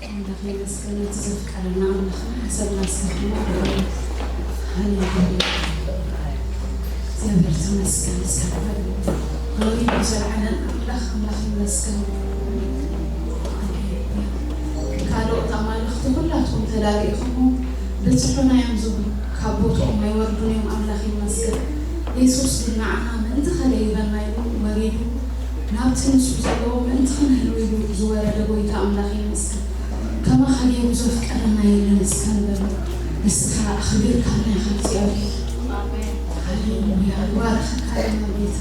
ኣምላኽ ይመስገን፣ እቲ ዘፍቀረና ኣምላኽና ሓሳብና ዝሰማዕ። ሃሌሉያ። እግዚኣብሔር ተመስገን። ክብሪ ንዘለዓለም ኣምላኽ፣ ኣምላኽ ይመስገን። ካልኦት ኣማልኽቲ ኩላትኩም ተዳሊእኹም በጽሑና እዮም ዝብሉ፣ ካብ ቦትኦም ኣይወርዱን እዮም። ኣምላኽ ይመስገን። የሱስ ግን ንዓና ምእንቲ ከደይበና ኢሉ ወሪዱ፣ ናብቲ ንሱ ዘለዎ ምእንቲ ክንህልው ኢሉ ዝወረደ ጎይታ ኣምላኽ ይመስገን። ከማኻ ገይሩ ዘፍቀረና የለን እስከ ንበሎ። ንስኻ ኣኽቢርካና ኢኻ እግዚኣብሔር። ሃሌሉያ። ይባርኸካ ኣለና ጎይታ።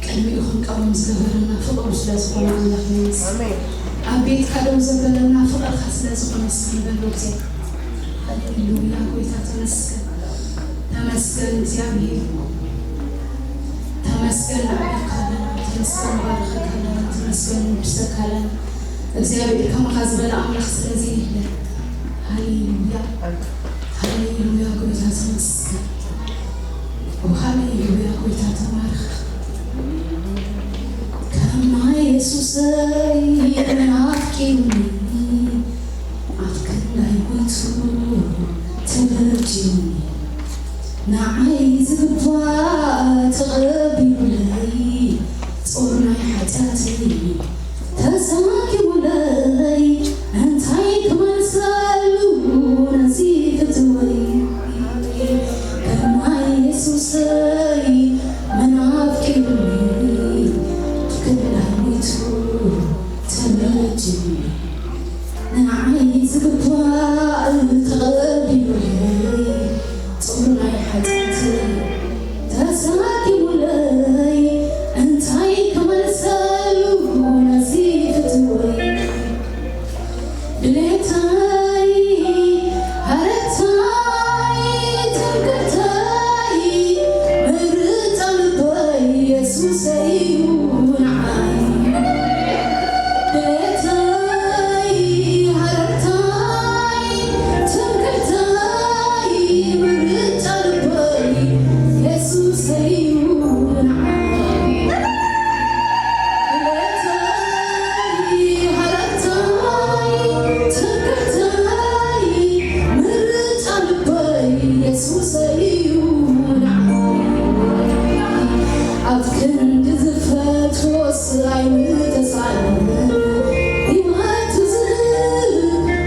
ቅድሚኡ ክንቀውም ዝገበረና ፍቕሩ ስለ ዝኾነ ኣምላኽ ይመስገን። ኣብ ቤትካ ደው ዘበለና ፍቕርካ ስለ ዝኾነ እስከ ንበሎ እግዚኣብሔር። ሃሌሉያ ጎይታ ተመስገን። ተመስገን እግዚኣብሔር። ተመስገን ንዓካ ኣለና። ተመስገን ንባርኸካ ኣለና። ተመስገን ንውድሰካ ኣለና። እግዚኣብሔር ከማኻ ዝበለ ኣምላኽ ስለ ዘየለ። ሃሌሉያ። ሃሌሉያ ጎይታ ተመስገን። ኦ ሃሌሉያ ጎይታ ተባረኽ። ከማይ የሱሰይ ናፍቂኒ ኣብ ክንዳይ ሞይቱ ተበርጅኒ ንዓይ ዝግባእ ተቐቢሉለይ ጾር ናይ ሓጢኣተይ ተሰኪሙለይ እንታይ ክመልሰሉ ነዚ ፍትወይ ከማይ የሱሰይ መናፍቂኒ ክንዳይ ሞይቱ ተበርጅኒ ንዓይ ዝግባእ ተቐቢሉለይ ጾር ናይ ሓጢኣተይ ተሰኪሙለይ እንታይ ክመልሰሉ ነዚ ፍትወይ ድሌተይ ሃረታይ ትምክሕተይ ምርጫ ልበይ የሱሰይ እዩ ንዓይ ድሌተይ ሃረታይ ትምክሕተይ ምርጫ ልበይ የሱሰይ እዩ ንዓይ ኣብ ክንዲ ዝፈትዎ ስራይ ምተሳእነ ህይወቱ ዝህብ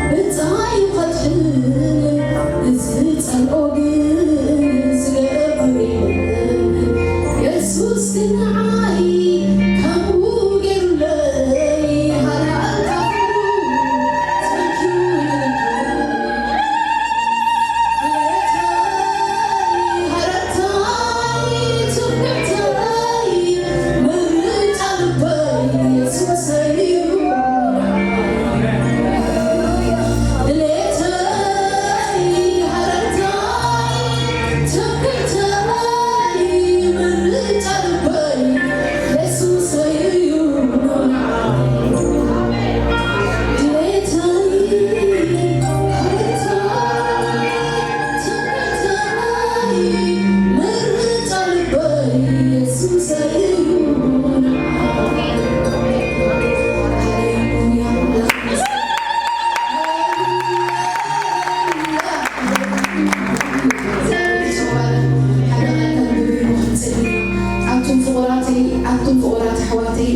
ብጻዩ ኸድሕን ዝጸልኦ ግን ዝገብር የለን። የሱስ ግን ንዓይ ከምኡ ገይሩለይ ሃለኣልካ ፍቕሩ ተንኪሩ ንልበይ። ኣቱም ፍቑራት ኣሕዋተይ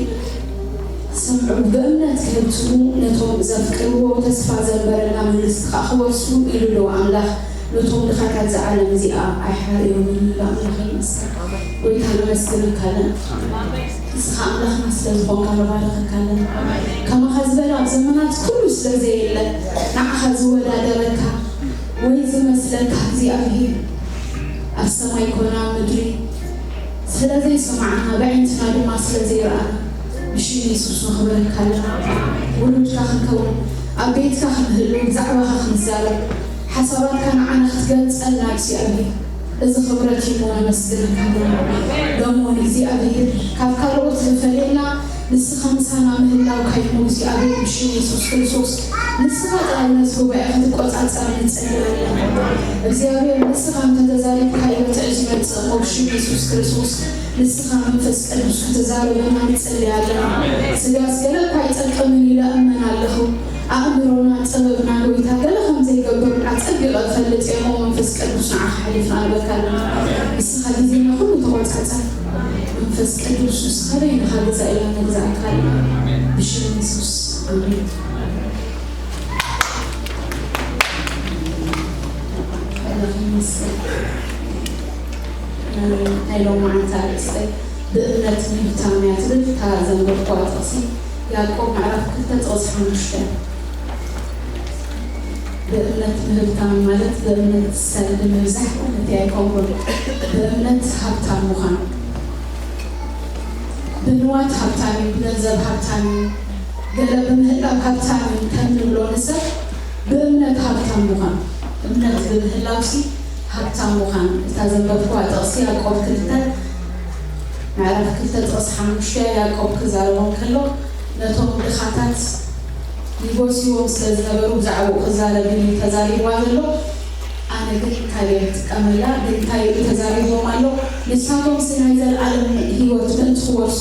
ስምዑ፣ ብእምነት ክህብትሙ ነቶም ዘፍቅርዎ ተስፋ ዘንበረልና መንግስቲ ከዓ ክወርሱ ኢሉ ኣለዎ ኣምላኽ። ነቶም ድኻታት እዛ ዓለም እዚኣ ኣይሓርዮምን ኢሉ ኣምላኽ ይመስል። ጎይታ ነመስግነካ ኣለና። ንስኻ ኣምላኽና ስለ ዝኾንካ ንባረኸካ ኣለና። ከማኻ ዝበለ ኣብ ዘመናት ኩሉ ስለ ዘየለ ንዓኻ ዝወዳደረካ ወይ ዝመስለካ እግዚኣብሔር ኣብ ሰማይ ኮነ ኣብ ምድሪ ስለ ዘይሰማዕና ብኣዒንትና ድማ ስለ ዘይረኣና ብሽም የሱስ ነኽብረካ ኣለና። ውሉድካ ክንከውን ኣብ ቤትካ ክንህሉ ብዛዕባኻ ክንዛረብ ሓሳባትካ ንዓና ክትገልጸልና እግዚኣብሔር እዚ ክብረት እዩ። ነመስግነካ ኣለና። ሎሚ እውን እግዚኣብሔር ካብ ካልኦት ዝፈልየና ንስኻ ምሳና ምህላውካ እዩ። እግዚኣብሔር ብሽም የሱስ ክርስቶስ ንስኻ ጥራይ ነዚ ጉባኤ ክትቆጻጸር ንጸሊ ኣለና። እግዚኣብሔር ንስኻ እንተተዛሪብካ እዩ ርትዒ ዝመጽእ እሞ ብሽም የሱስ ክርስቶስ ንስኻ መንፈስ ቅዱስ ከተዛርበና ንጸሊ ኣለና። ስጋስ ገለ እኳ ኣይጠቅምን ኢለ እመን ኣለኹ። ኣእምሮና፣ ጥበብና፣ ጎይታ ገለ ከም ዘይገብር ኣጸቢቐ እፈልጥ እየ እሞ መንፈስ ቅዱስ ንዓኻ ሓሊፍና ንበካ ኣለና። ንስኻ ግዜና ኩሉ ተቖጻጸር። መንፈስ ቅዱስ ንስኻ በይንኻ ግዛእ ኢልና ንግዛእካ ኣለና። ብሽም የሱስ ኣሜን። ኣምላኽ ይመስገን። ናይ ሎማዓንቲ ኣርእስተይ ብእምነት ምህብታም እያ ትብል እታ ዘንበብኩዋ ጥቕሲ፣ ያዕቆብ ምዕራፍ ክልተ ጥቕሲ ሓሙሽተ። ብእምነት ምህብታም ማለት ብእምነት ዝሰልድ ምብዛሕ ማለት ኣይኮንኩን። ብእምነት ሃብታም ምዃን። ብንዋት ሃብታም እዩ፣ ብገንዘብ ሃብታም እዩ፣ ገለ ብምህላው ሃብታም እዩ ከም ንብሎ ንሰብ ብእምነት ሃብታም ምዃን። እምነት ብምህላውሲ ሃብታም ምዃን። እታ ዘንበብኩዋ ጥቕሲ ያዕቆብ ክልተ ምዕራፍ ክልተ ጥቕሲ ሓሙሽተ ያዕቆብ ክዛረቦም ከሎ ነቶም ድኻታት ይጎስይዎም ስለ ዝነበሩ ብዛዕባኡ ክዛረብ እዩ ተዛሪብዋ ዘሎ። ኣነ ግን ካልእ እየ ክጥቀመላ፣ ግን እንታይ ኢሉ ተዛሪብዎም ኣሎ? ንሳቶምሲ ናይ ዘለኣለም ህይወት ምእንቲ ክወርሱ፣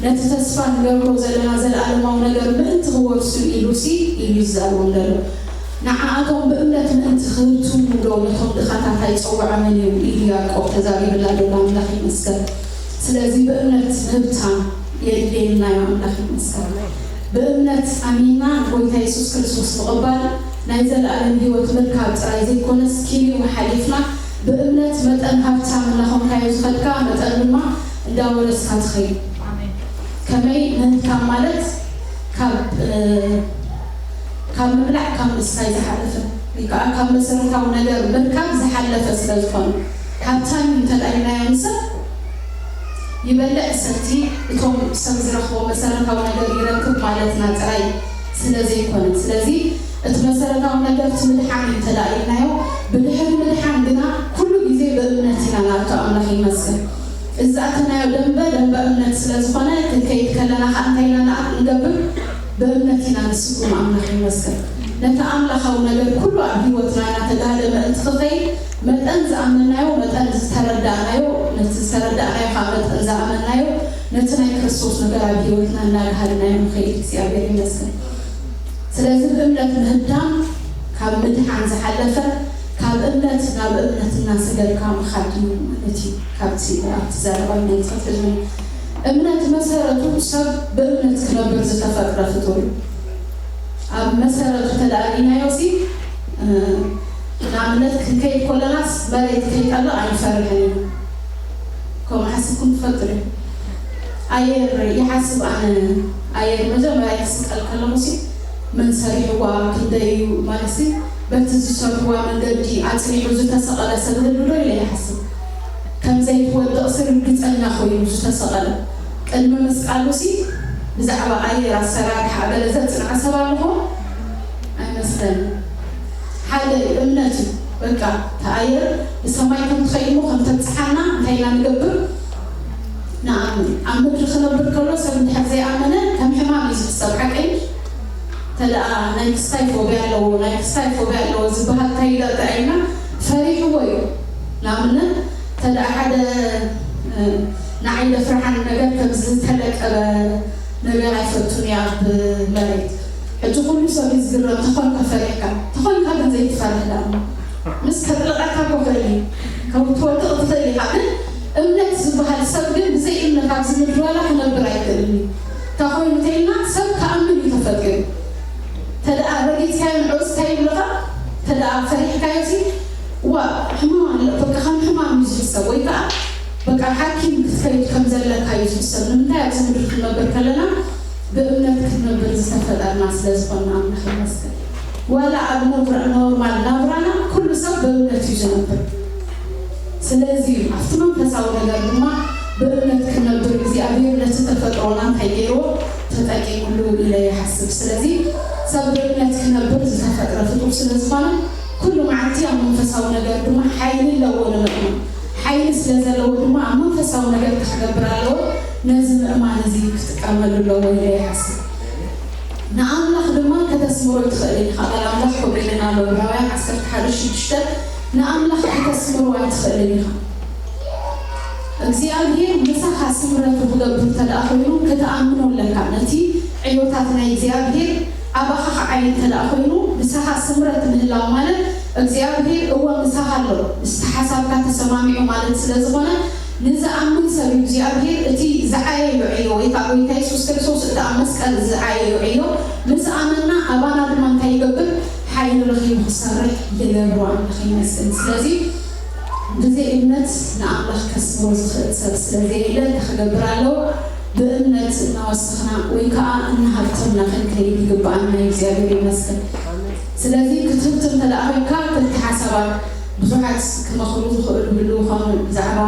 ነቲ ተስፋ ንገብሮ ዘለና ዘለኣለማዊ ነገር ምእንቲ ክወርሱ ኢሉሲ ኢሉ እዩ ዝዛረቦም ዘሎ። ንዓኣቶም ብእምነት ምእንቲ ክህብትሙ ዶ ነቶም ድኻታት ኣይጸውዖምን እዩ ኢሉ ያዕቆብ ተዛሪብላ ዘሎ። ኣምላኽ ይመስገን። ስለዚ ብእምነት ምህብታም የድልየና እዩ። ኣምላኽ ይመስገን። ብእምነት ኣሚንና ንጎይታ የሱስ ክርስቶስ ምቕባል ናይ ዘለኣለም ህይወት ምርካብ ጥራይ ዘይኮነስ፣ ኪንኡ ሓሊፍና ብእምነት መጠን ሃብታም እናኾንካዮ ዝኸድካ መጠን ድማ እንዳወረስካ ትኸይድ። ኣሜን። ከመይ ምህብታም ማለት ካብ፣ እ፣ ካብ ምብላዕ ካብ ምስታይ ዝሓለፈ ወይ ከዓ ካብ መሰረታዊ ነገር ምርካብ ዝሓለፈ ስለ ዝኾነ፣ ሃብታም እዩ እንተ ደኣ ኢልናዮ ንሰብ ይበልዕ፣ ይሰቲ፣ እቶም ሰብ ዝረኽቦ መሰረታዊ ነገር ይረክብ ማለትና ጥራይ ስለ ዘይኮነ፣ ስለዚ እቲ መሰረታዊ ነገር እቲ ምድሓን እዩ እንተ ደኣ ኢልናዮ፣ ብድሕሪ ምድሓን ግና ኩሉ ግዜ ብእምነት ኢና ናብቲ ኣምላኽ ይመስል። እዚ ዝኣተናዮ ደንበ፣ ደንበ እምነት ስለ ዝኾነ፣ ክንከይድ ከለና ኸኣ እንታይ ኢና ንኣ-፣ ንገብር? ብእምነት ኢና ንስጉም። ኣምላኽ ይመስገን። ነቲ ኣምላኻዊ ነገር ኩሉ ኣብ ህይወትና እናተጋህደ ምእንቲ ክኸይድ፣ መጠን ዝኣመንናዮ፣ መጠን ዝተረዳእናዮ፣ ነቲ ዝተረዳእናዮ ኸኣ መጠን ዝኣመንናዮ፣ ነቲ ናይ ክርስቶስ ነገር ኣብ ህይወትና እናጋሃድናዮ ንኸይድ እግዚኣብሔር ይመስገን። ስለዚ ብእምነት ምህዳም ካብ ምድሓን ዝሓለፈ፣ ካብ እምነት ናብ እምነት እናሰገርካ ምኻድ እዩ ማለት እዩ። ካብቲ ኣብቲ ዘረባ ናይ ጽሑፍ ህዝቢ እምነት መሰረቱ ሰብ ብእምነት ክነብር ዝተፈጥረ ፍጡር እዩ። ኣብ መሰረቱ ተዳሊናዮ ሲ፣ እ፣ ንኣብነት ክንከይድ ከለናስ መሬት ከይጠልቕ ኣይንፈርሕን ኢና። ከምኡ ሓሲብኩም ትፈልጡ ዶ? ኣየር ይሓስብ ኣነ፣ ኣየር መጀመርያ ክስቀል ከለኹ ሲ፣ መን ሰሪሕዋ፣ ክንደይ እዩ ማለት ሲ፣ በቲ ዝሰርሕዋ መንገዲ ኣጽኒሑ ዝተሰቐለ ሰብ ህሉ ዶ ኢለ ይሓስብ። ከም ዘይትወድቕ ሲ ርግጸኛ ኮይኑ ዝተሰቐለ። ቅድሚ ምስቃሉ ሲ፣ ብዛዕባ ኣየር ኣሰራርሓ ገለ ዘጽንዐ ሰብ ኣሎ ኾን? ኣይመስለንን። ሓደ እምነት እዩ። በቃ፣ እቲ ኣየር ብሰማይ ከም ትኸይድ እሞ ከም ተብጽሓና እንታይ ኢና ንገብር? ንኣምን። ኣብ ምድሪ ክነብር ከሎ ሰብ እንድሕር ዘይኣመነ ከም ሕማም እዩ ዝሕሰብ፣ ሓቀይ? ተደኣ ናይ ክስታይ ፎብያ ኣለዎ፣ ናይ ክስታይ ፎብያ ኣለዎ ዝበሃል እንታይ ይደርዳ ኢልና ፈሪሕዎ እዩ። ንኣብነት፣ ተደኣ ሓደ፣ እ፣ ንዓይ ዘፍርሓኒ ነገር ከም ዝተለቀበ ነገር ኣይፈቱን እየ ኣብ መሬት። ሕጂ ኩሉ ሰብ እዩ ዝግረም፣ ተኾንካ ፈሪሕካ፣ ተኾንካ ግን ዘይትፈርሕ ደኣ። ምስ ከጥልቐካ እኮ ክእል እዩ፣ ካብ ትወድቕ ትኽእል ኢኻ። ግን እምነት ዝበሃል ሰብ ግን ብዘይ እምነት ኣብዚ ምድሪ ዋላ ክነብር ኣይክእልን እዩ። እንታይ ኮይኑ እንተኢልና ሰብ ክኣምን እዩ ተፈጢሩ። ተደኣ ረጊጽካዮ ንዕኡስ እንታይ ይብለኻ? ተደኣ ፈሪሕካዮ ሲ፣ ዋ፣ ሕማም ኣሎ፣ በቃ ከም ሕማም እዩ ዝሕሰብ። ወይ ከዓ በቃ ሓኪም ክትከይድ ከም ዘለካ እዩ ዝሕሰብ። ንምንታይ ኣብዚ ምድሪ ክንነብር ከለና ብእምነት ክንነብር ዝተፈጠርና ስለ ዝኾንና ኣምላኽ ይመስገን። ዋላ ኣብ ነብራ-፣ ኖርማል ናብራና ኩሉ ሰብ ብእምነት እዩ ዝነብር። ስለዚ ኣብቲ መንፈሳዊ ነገር ድማ ብእምነት ክንነብር እግዚኣብሔር ነቲ ተፈጥሮና እንታይ ገይርዎ? ተጠቂምሉ ኢለ ይሓስብ። ስለዚ ሰብ ብእምነት ክነብር ዝተፈጥረ ፍጡር ስለ ዝኾነ ኩሉ መዓልቲ ኣብ መንፈሳዊ ነገር ድማ ሓይሊ ኣለዎ ንምእማን። ሓይሊ ስለ ዘለዎ ድማ ኣብ መንፈሳዊ ነገር ክገብር ኣለዎ። ነዚ ምእማን እዚ ክጥቀመሉ ኣለዎ ኢለ ይሓስብ። ንኣምላኽ ድማ ከተስምሮ ኣይትኽእልን ኢኻ። ቃል ኣምላኽ ከምኡ ኢልና ኣብ ዕብራውያን ዓሰርተ ሓደ ሽዱሽተ፣ ንኣምላኽ ከተስምሮ ኣይትኽእልን ኢኻ። እግዚኣብሔር ምሳኻ ስምረቱ ክገብር እንተ ደኣ ኮይኑ ክትኣምኖ ኣለካ። እቲ ዕዮታት ናይ እግዚኣብሔር ኣባኻ ክዓይ እንተ ደኣ ኮይኑ፣ ምሳኻ ስምረት ምህላው ማለት እግዚኣብሔር እወ ምሳኻ ኣሎ፣ ምስቲ ሓሳብካ ተሰማሚዑ ማለት ስለ ዝኾነ፣ ንዝኣምን ሰብ እዩ እግዚኣብሔር እቲ ዝዓየዮ ዕዮ፣ ወይ ከዓ ጎይታ የሱስ ክርስቶስ እቲ ኣብ መስቀል ዝዓየዮ ዕዮ ምስ ኣመና ኣባና ድማ እንታይ ይገብር? ሓይሊ ረኺቡ ክሰርሕ ይገብሮ። ኣምላኽ ይመስገን። ስለዚ ብዘይ እምነት ንኣምላኽ ከስምሮ ዝኽእል ሰብ ስለ ዘየለ እንታይ ክገብር ኣለዎ? ብእምነት እናወሰኽና ወይ ከዓ እናሃብተምና ክንከይድ ይግብኣና። እግዚኣብሔር ይመስገን። ስለዚ ክትህብትም እንተ ደኣ ኮይንካ ክልተ ሓሳባት ብዙሓት ክመኽሩ ዝኽእሉ ይህልዉ ይኾኑ። ብዛዕባ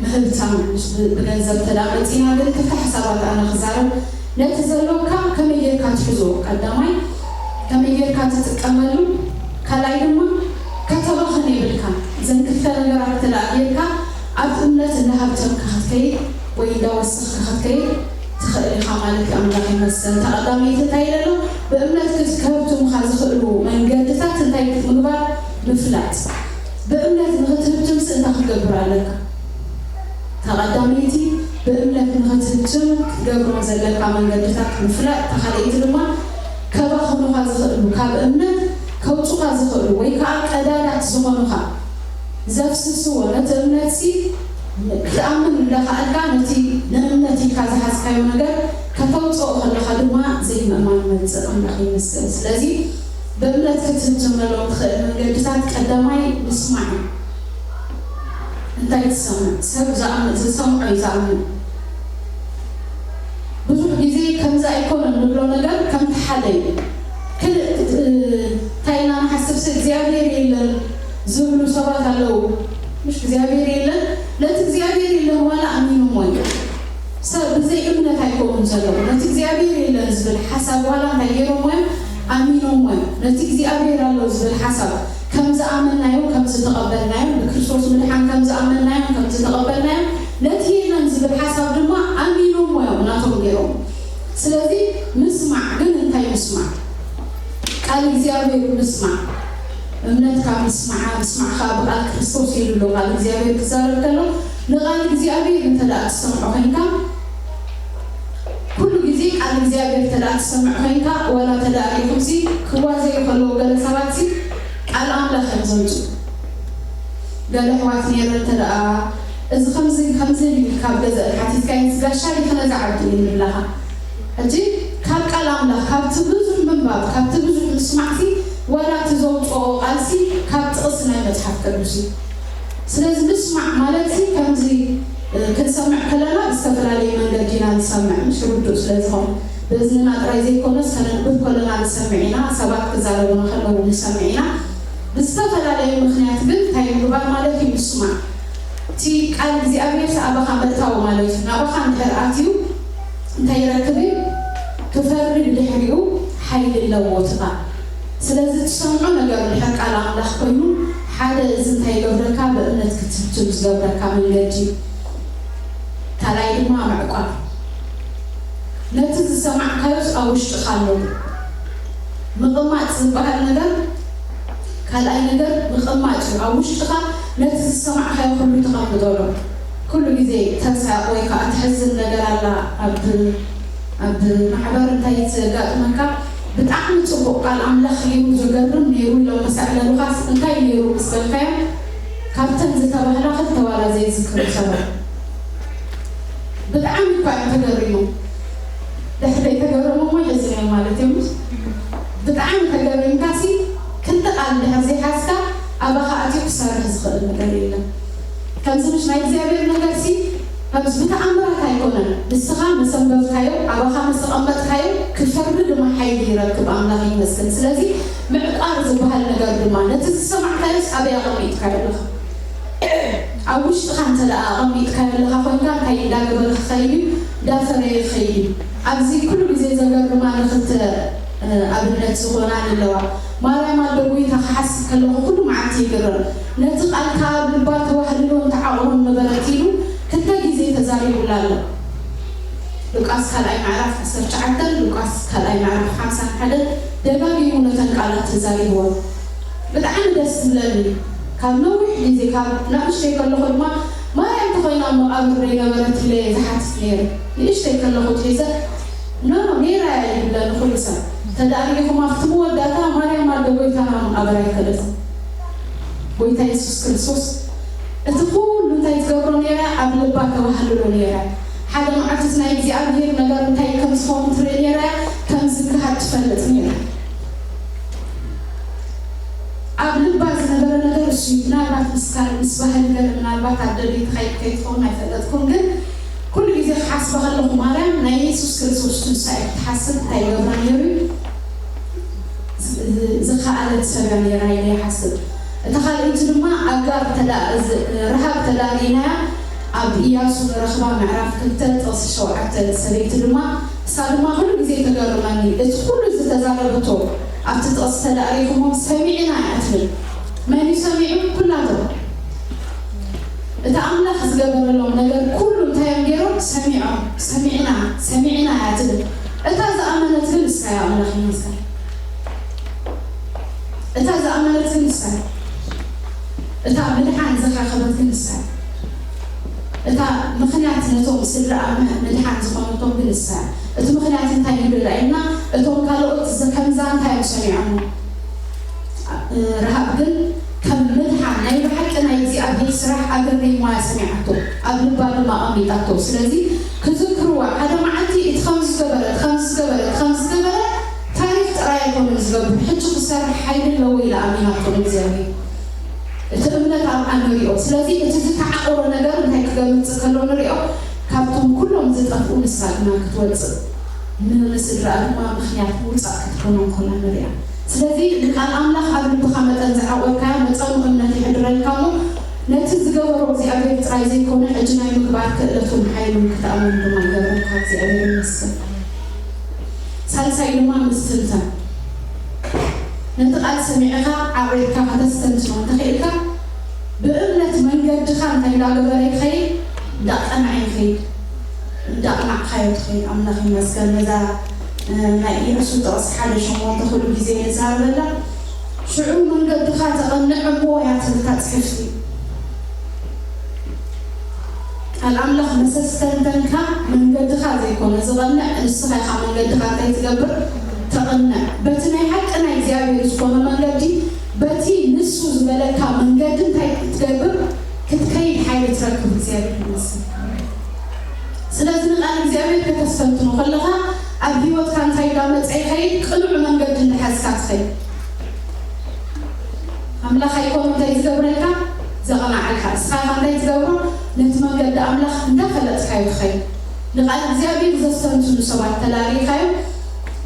ምህብታም ምስ ብ- ብገንዘብ እንተ ደኣ መፂና ግን ክልተ ሓሳባት ኣነ ክዛረብ። ነቲ ዘለካ ከመይ ጌርካ ትሕዞ? ቀዳማይ ከመይ ጌርካ ትጥቀመሉ? ካልኣይ ድማ ከተባኽን የብልካ። እዘን ክልተ ነገራት እንተ ደኣ ጌርካ ኣብ እምነት እንዳሃብተምካ ክትከይድ ወይ እንዳወሰኽካ ክትከይድ ትኽእል ኢኻ ማለት እዩ። ኣምላኽ ይመስገን። እታ ቀዳመይቲ እንታይ ኢለ ኣሎ? ብእምነት ክስ- ከህብትሙኻ ዝኽእሉ መንገድታት እንታይ ምግባር? ምፍላጥ። ብእምነት ንኽትህብትምሲ እንታይ ክትገብር ኣለካ? እታ ቀዳመይቲ ብእምነት ንኽትህብትም ክትገብሮም ዘለካ መንገድታት ምፍላጥ፣ እታ ካልኣይቲ ድማ ከባኽኑኻ ዝኽእሉ፣ ካብ እምነት ከውጹኻ ዝኽእሉ ወይ ከዓ ቀዳዳት ዝኾኑኻ ዘፍስስዎ፣ ነቲ እምነትሲ ክትኣምን እንዳኸኣልካ ነቲ ንእምነት ኢልካ ዝሓዝካዮ ነገር ከተውፅኦ ከለኻ ድማ ዘይምእማን ይመፅእ። ኣምላኽ ይመስገን። ስለዚ ብእምነት ክትህብትመሎም ትኽእል መንገድታት ቀዳማይ ምስማዕ እዩ። እንታይ ትሰምዕ? ሰብ ዝኣምን ዝሰምዖ እዩ ዝኣምን። ብዙሕ ግዜ ከምዚ ኣይኮነን ንብሎ ነገር ከምቲ ሓደ እዩ። ክልእ እንታይ ኢና ንሓስብሲ እግዚኣብሔር የለን ዝብሉ ሰባት ኣለዉ። ምሽ እግዚኣብሔር የለን፣ ነቲ እግዚኣብሔር የለን ዋላ ኣሚኖሞ እዮም። ሰብ ብዘይ እምነት ኣይኮኑን ዘለዉ። ነቲ እግዚኣብሔር የለን ዝብል ሓሳብ ዋላ እንታይ ገይሮሞ እዮም? ኣሚኖሞ እዮም። ነቲ እግዚኣብሔር ኣሎ ዝብል ሓሳብ ከም ዝኣመንናዮ ከም ዝተቐበልናዮ፣ ብክርስቶስ ምድሓን ከም ዝኣመንናዮ ከም ዝተቐበልናዮ፣ ነቲ የለን ዝብል ሓሳብ ድማ ኣሚኖሞ እዮም ናቶም ገይሮም። ስለዚ ምስማዕ ግን እንታይ ምስማዕ? ቃል እግዚኣብሔር ምስማዕ። እምነትካ ምስማዓ፣ ምስማዕካ ብቃል ክርስቶስ ኢሉ ኣሎ። ቃል እግዚኣብሔር ክዛረብ ከሎ ንቃል እግዚኣብሔር እንተ ደኣ ትሰምዖ ኮይንካ፣ ኩሉ ግዜ ቃል እግዚኣብሔር እንተ ደኣ ትሰምዕ ኮይንካ፣ ዋላ እንተ ደኣ ሪኹምሲ ክዋዘዩ ከለዉ ገለ ሰባትሲ ቃል ኣምላኽ እዮም ዘምፅኡ። ገለ ኣሕዋት ነይረን እንተ ደኣ እዚ ከምዚ ከምዚ ኢሉ ካብ ገዛእን ሓቲትካዮ እዚ ጋሻ ድዩ ነዚ ዓዲ እዩ ንብላኻ። ሕጂ ካብ ቃል ኣምላኽ ካብቲ ብዙሕ ምንባብ ካብቲ ብዙሕ ምስማዕሲ ዋላ እቲ ዘውፅኦ ቃልሲ ካብ ጥቕሲ ናይ መፅሓፍ ቅዱስ እዩ። ስለዚ ምስማዕ ማለትሲ ከምዚ ክንሰምዕ ከለና ብዝተፈላለየ መንገዲ ኢና ንሰምዕ፣ ምሽ ርዱእ ስለ ዝኾነ ብእዝንና ጥራይ ዘይኮነስ ከነንብብ ከለና ንሰምዕ ኢና፣ ሰባት ክዛረቡና ከለዉ ንሰምዕ ኢና። ብዝተፈላለየ ምኽንያት ግን እንታይ ምግባር ማለት እዩ? ምስማዕ። እቲ ቃል እግዚኣብሔር ኣባኻ ምእታው ማለት እዩ። ናባኻ እንድሕር ኣትዩ እንታይ ይረክብ እዩ? ክፈሪ ብድሕሪኡ ሓይሊ ኣለዎ እቲ ቃል። ስለዚ ትሰምዖ ነገር እንድሕር ቃል ኣምላኽ ኮይኑ ሓደ እዚ እንታይ ይገብረካ? ብእምነት ክትትል ዝገብረካ መንገዲ እዩ። ካልኣይ ድማ ምዕቋር። ነቲ ዝሰማዕካዮስ ኣብ ውሽጥኻ ኣሎ። ምቕማጥ ዝበሃል ነገር ካልኣይ ነገር ምቕማጥ እዩ። ኣብ ውሽጥኻ ነቲ ዝሰማዕካዮ ኩሉ ተቐምጦ ኣሎ። ኩሉ ግዜ ተሳቕ ወይ ከዓ ትሕዝን ነገር ኣላ ኣብ ኣብ ማሕበር እንታይ ዘጋጥመካ? ብጣዕሚ ፅቡቕ ቃል ኣምላኽ እዩ ዘገርም ነይሩ ኢሎም ምስ ኣዕለሉኻስ እንታይ ነይሩ ምስ በልካዮም ካብተን ዝተባህላ ክልተ ዋላ ዘይዝክሩ ሰባት ብጣዕሚ እኳ እዮም ተገሪሞም። ድሕሪ ዘይተገረሙ እሞ ይሕዝን እዮም ማለት እዮም። ብጣዕሚ ተገሪምካሲ ክልተ ቃል እንድሕር ዘይሓዝካ ኣባኻ ኣትዩ ክሰርሕ ዝኽእል ነገር የለን። ከምዚ ምሽ ናይ እግዚኣብሔር ነገርሲ ከምዚ ብተኣምራት ኣይኮነን። ንስኻ ምስ ኣንበብካዮ ኣባኻ ምስ ኣቐመጥካዮ ክፈርድ ድማ ሓይሊ ይረክብ ኣምላኽ ይመስገን። ስለዚ ምዕቃር ዝበሃል ነገር ድማ ነቲ ዝሰማዕካዮስ ኣበይ ኣቐሚጥካዮ ኣለኻ? ኣብ ውሽጥኻ እንተ ደኣ ኣቐሚጥካዮ ኣለኻ ኮይንካ እንታይ እንዳገበረ ክኸይድ እዩ? እንዳፈረየ ክኸይድ እዩ። ኣብዚ ኩሉ ግዜ ዘገርማ ንኽልተ ኣብነት ዝኾና ኣለዋ። ማርያም ኣደ ጎይታ ክሓስብ ከለኹ ኩሉ መዓልቲ ይግረም። ነቲ ቃልካ ኣብ ልባ ተዋህልሎን ተዓቕቦን ነበረት ኢሉ ክልተ ግዜ ተዛሪቡላ ኣሎ። ሉቃስ ካልኣይ ምዕራፍ ዓሰርተ ትሽዓተ፣ ሉቃስ ካልኣይ ምዕራፍ ሓምሳን ሓደን ደጋጊሙ ነተን ቃላት ተዛሪብወን። ብጣዕሚ ደስ ዝብለኒ ካብ ነዊሕ ግዜ ካብ ንእሽተይ ከለኹ ድማ ማርያም ተኾይና ኣብ መቓብር ዘይነበረት ኢለ እየ ዝሓትት ነይረ። ንእሽተይ ከለኹ ትሒዘ ኖ ተዳሪኹም ኣብቲ መወዳእታ ማርያም ኣደ ጎይታና መቓብር ኣይከደት። ጎይታ የሱስ ክርስቶስ እቲ ኩሉ እንታይ ትገብሮ ነይራ? ኣብ ልባ ተዋህልሎ ነይራ። ሓደ መዓልቲ ናይ እግዚኣብሔር ነገር እንታይ ከም ዝኸውን ትርኢ ነይራ። ከም ዝግሃድ ትፈልጥ ነይራ። ኣብ ልባ ዝነበረ ነገር እሱ እዩ። ምናልባት ምስ ካልእ ምስ ባህል ገለ ምናልባት ኣደለይ ትኸይድ ከይትኸውን ኣይፈለጥኩም፣ ግን ኩሉ ግዜ ክሓስባ ከለኹ ማርያም ናይ የሱስ ክርስቶስ ትንሳኤ ክትሓስብ እንታይ ይገብራ ነይሩ እዩ? ዝኸኣለት ሰብ እያ ነይራ ኢለ ይሓስብ። እታ ካልኣይቲ ድማ ኣጋር ተዳ- ዝ- ረሃብ ተዳሊናያ ኣብ ኢያሱ ንረኽባ ምዕራፍ ክልተ ጥቕሲ ሸውዓተ ሰበይቲ ድማ እሳ ድማ ኩሉ ግዜ ተገርመኒ። እቲ ኩሉ ዝተዛረበቶ ኣብቲ ጥቕሲ ተዳሪኹሞ ሰሚዕና እያ ትብል። መን እዩ ሰሚዑ? ኩላቶም። እቲ ኣምላኽ ዝገበረሎም ነገር ኩሉ እንታይ እዮም ገይሮም? ሰሚዖም። ሰሚዕና፣ ሰሚዕና እያ ትብል። እታ ዝኣመነት ግን እሳ እያ ኣምላኽ ይመስል። እታ ዝኣመነት ግን እሳ እያ። እታ ምድሓን ዝረኸበት ግን እሳ እያ። እታ ምኽንያት ነቶም ስድራ ምድሓን ዝኾነቶም ግን እሳ እያ። እቲ ምኽንያት እንታይ ንብል ኢልና እቶም ካልኦት ከምዛ እንታይ እዮም ሰሚዖም? ረሃብ ግን ከም ምድሓን ናይ ብሓቂ ናይ እግዚኣብሔር ስራሕ ኣገርኒማ እያ ሰሚዓቶ፣ ኣብ ልባ ድማ ኣቐሚጣቶ። ስለዚ ክዝክርዋ ሓደ መዓልቲ እቲ ከም ዝገበረ ከም ዝገበረ ከም ዝገበረ ታሪክ ጥራይ ኣይኮነን ዝገብር፣ ሕጂ ክሰርሕ ሓይሊ ኣለዎ ኢላ ኣሚናቶ ንእግዚኣብሔር። እቲ እምነት ኣብኣ ንሪኦ። ስለዚ እቲ ዝተዓቆረ ነገር እንታይ ክገምጽ ከሎ ንሪኦ፣ ካብቶም ኩሎም ዝጠፍኡ ንሳ ግና ክትወጽእ፣ ን- ንስድራኣ ድማ ምኽንያት ምውጻእ ክትኮኖም ኮና ንሪኣ። ስለዚ ንቃል ኣምላኽ ኣብ ልብኻ መጠን ዝዓቆርካዮ መጠኑ እምነት ይሕድረልካ እሞ ነቲ ዝገበሮ እግዚኣብሔር ጥራይ ዘይኮነ ሕጂ ናይ ምግባር ክእለቱን ሓይሉን ክትኣምን ድማ ይገብረካ። እግዚኣብሔር ይመስገን። ሳልሳይ ድማ ምስትንታን። ነቲ ቃል ሰሚዕኻ ዓቂርካ ከተስተንትኖ እንተኽኢልካ ብእምነት መንገድኻ እንታይ እንዳገበረ ይኸይድ? እንዳቐንዐ ይኸይድ። እንዳቕናዕካዮ ትኸይድ። ኣምላኽ ይመስገን ነዛ ናይ ኢያሱ ጥቕሲ ሓደ ሸሞንተ ኩሉ ግዜ ንዛረበላ። ሽዑ መንገድኻ ተቐንዕ እሞ እያ ትብል እታ ጽሕፍቲ። ቃል ኣምላኽ መሰስተንተንካ መንገድኻ ዘይኮነ ዝቐንዕ ንስኻ ኢኻ መንገድኻ እንታይ ትገብር ተቐንዕ። በቲ ናይ ሓቂ ናይ እግዚኣብሔር ዝኾነ መንገዲ በቲ ንሱ ዝበለካ መንገዲ እንታይ ክትገብር ክትከይድ ሓይሊ ትረክብ። እግዚኣብሔር ይመስል። ስለዚ ንቃል እግዚኣብሔር ከተስተንትኖ ከለኻ ኣብ ህይወትካ እንታይ እንዳመፀ ይኸይድ? ቅኑዕ መንገዲ እንዳሓዝካ ትኸይድ። ኣምላኽ ኣይኮኑ እንታይ ዝገብረልካ ዘቕናዓልካ እስኻ ኢኻ እንታይ ትገብሮ? ነቲ መንገዲ ኣምላኽ እንዳፈለጥካዮ ትኸይድ። ንቃል እግዚኣብሔር ዘስተንትኑ ሰባት ተላሊኻዮም።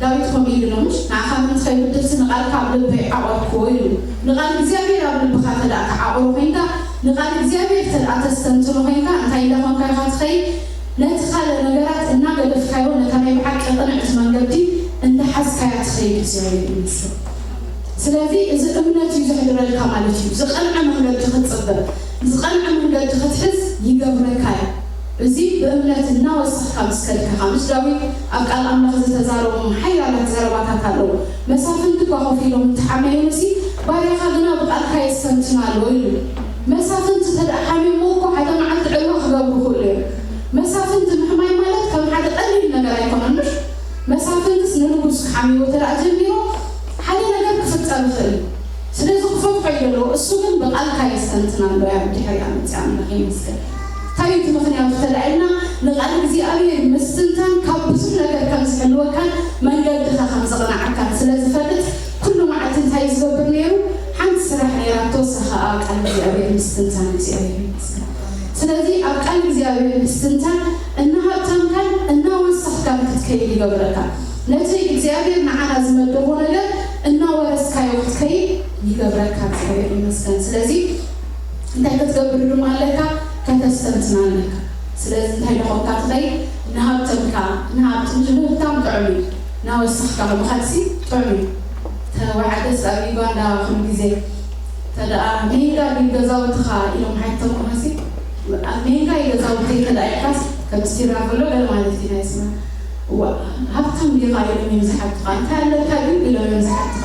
ዳዊት ከምኡ ኢሉ ኣሎ ምሽ ንዓኻ ምንትኸይ ብድልቲ ንቃልካ ኣብ ልበይ ዓቆርክዎ ኢሉ። ንቃል እግዚኣብሔር ኣብ ልብኻ ተደኣ ተዓቆሩ ኮይንካ ንቃል እግዚኣብሔር ተደኣ ተስተንትኖ ኮይንካ እንታይ እንዳኾንካ ኢኻ ትኸይድ? ነቲ ካልእ ነገራት እናገደፍካዮ ነታ ናይ ብሓቂ ቅንዕቲ መንገዲ እንዳሓዝካያ ትኸይድ እግዚኣብሔር ይመስል። ስለዚ እዚ እምነት እዩ ዘሕድረልካ ማለት እዩ። ዝቐንዐ መንገዲ ክትፅበ ዝቐንዐ መንገዲ ክትሕዝ ይገብረካ እዩ። እዚ ብእምነት እናወሰኽካ ምስ ከድካ ምስ ዳዊት ኣብ ቃል ኣምላኽ ዝተዛረቦም ሓያላት ዘረባታት ኣለዉ። መሳፍንቲ እኳ ኮፍ ኢሎም እንተሓመዩንሲ ባርያኻ ግና ብቃልካ የስተንትን ኣሎ ኢሉ። መሳፍንቲ ተደኣ ሓሚሞ እኮ ሓደ መዓልቲ ዕልዋ ክገብሩ ክእሉ እዮም። መሳፍንቲ ምሕማይ ማለት ከም ሓደ ቀሊል ነገር ኣይኮነን ምሽ? መሳፍንትስ ንንጉስ ክሓምይዎ ተደኣ ጀሚሮ ሓደ ነገር ክፍጠር ይኽእል እዩ። ስለዚ ክፈትሖ እዩ ዘለዎ። እሱ ግን ብቃልካ የስተንትን ኣሎ እያ ብድሕሪኣ መፅያ ኣምላኽ ይመስገን። እንታይ እዩ እቲ ምኽንያቱ ተላዒልና ንቃል እግዚኣብሔር ምስትንታን ካብ ብዙሕ ነገር ከም ዝሕልወካን መንገድኻ ከም ዘቕናዓካን ስለ ዝፈልጥ ኩሉ መዓልቲ እንታይ ዝገብር ነይሩ? ሓንቲ ስራሕ ነይራ ተወሰኸ ኣብ ቃል እግዚኣብሔር ምስትንታን እግዚኣብሔር ይመስገን። ስለዚ ኣብ ቃል እግዚኣብሔር ምስትንታን እናሃብተምካን እናወሰኽካን ክትከይድ ይገብረካ። ነቲ እግዚኣብሔር ንዓና ዝመደቦ ነገር እናወረስካዮ ክትከይድ ይገብረካ። እግዚኣብሔር ይመስገን። ስለዚ እንታይ ክትገብር ድማ ኣለካ? ከተስተንትና ኣለካ። ስለዚ እንታይ ደኾንካ ትኸይድ? ንሃብተምካ ንሃብቲ ምሽ ምህብታም ጥዑም እዩ። ናወሰኽካ ምኻድሲ ጥዑም እዩ። ተዋሕደስ ኣብ ዩጋንዳ ኩሉ ግዜ ተደኣ ሜንጋ ድዩ ገዛውትኻ ኢሎም ሓይቶም ምኻሲ ኣብ ሜንጋ እዩ ገዛውተይ ተደኣ ኢልካስ ከምቲ ቲራ ከሎ ገለ ማለት እዩ ናይ ስማ እዋ ሃብታም ዲኻ ኢሎም እዮም ዝሓቱኻ እንታይ ኣለካ ድዩ ኢሎም እዮም ዝሓቱኻ።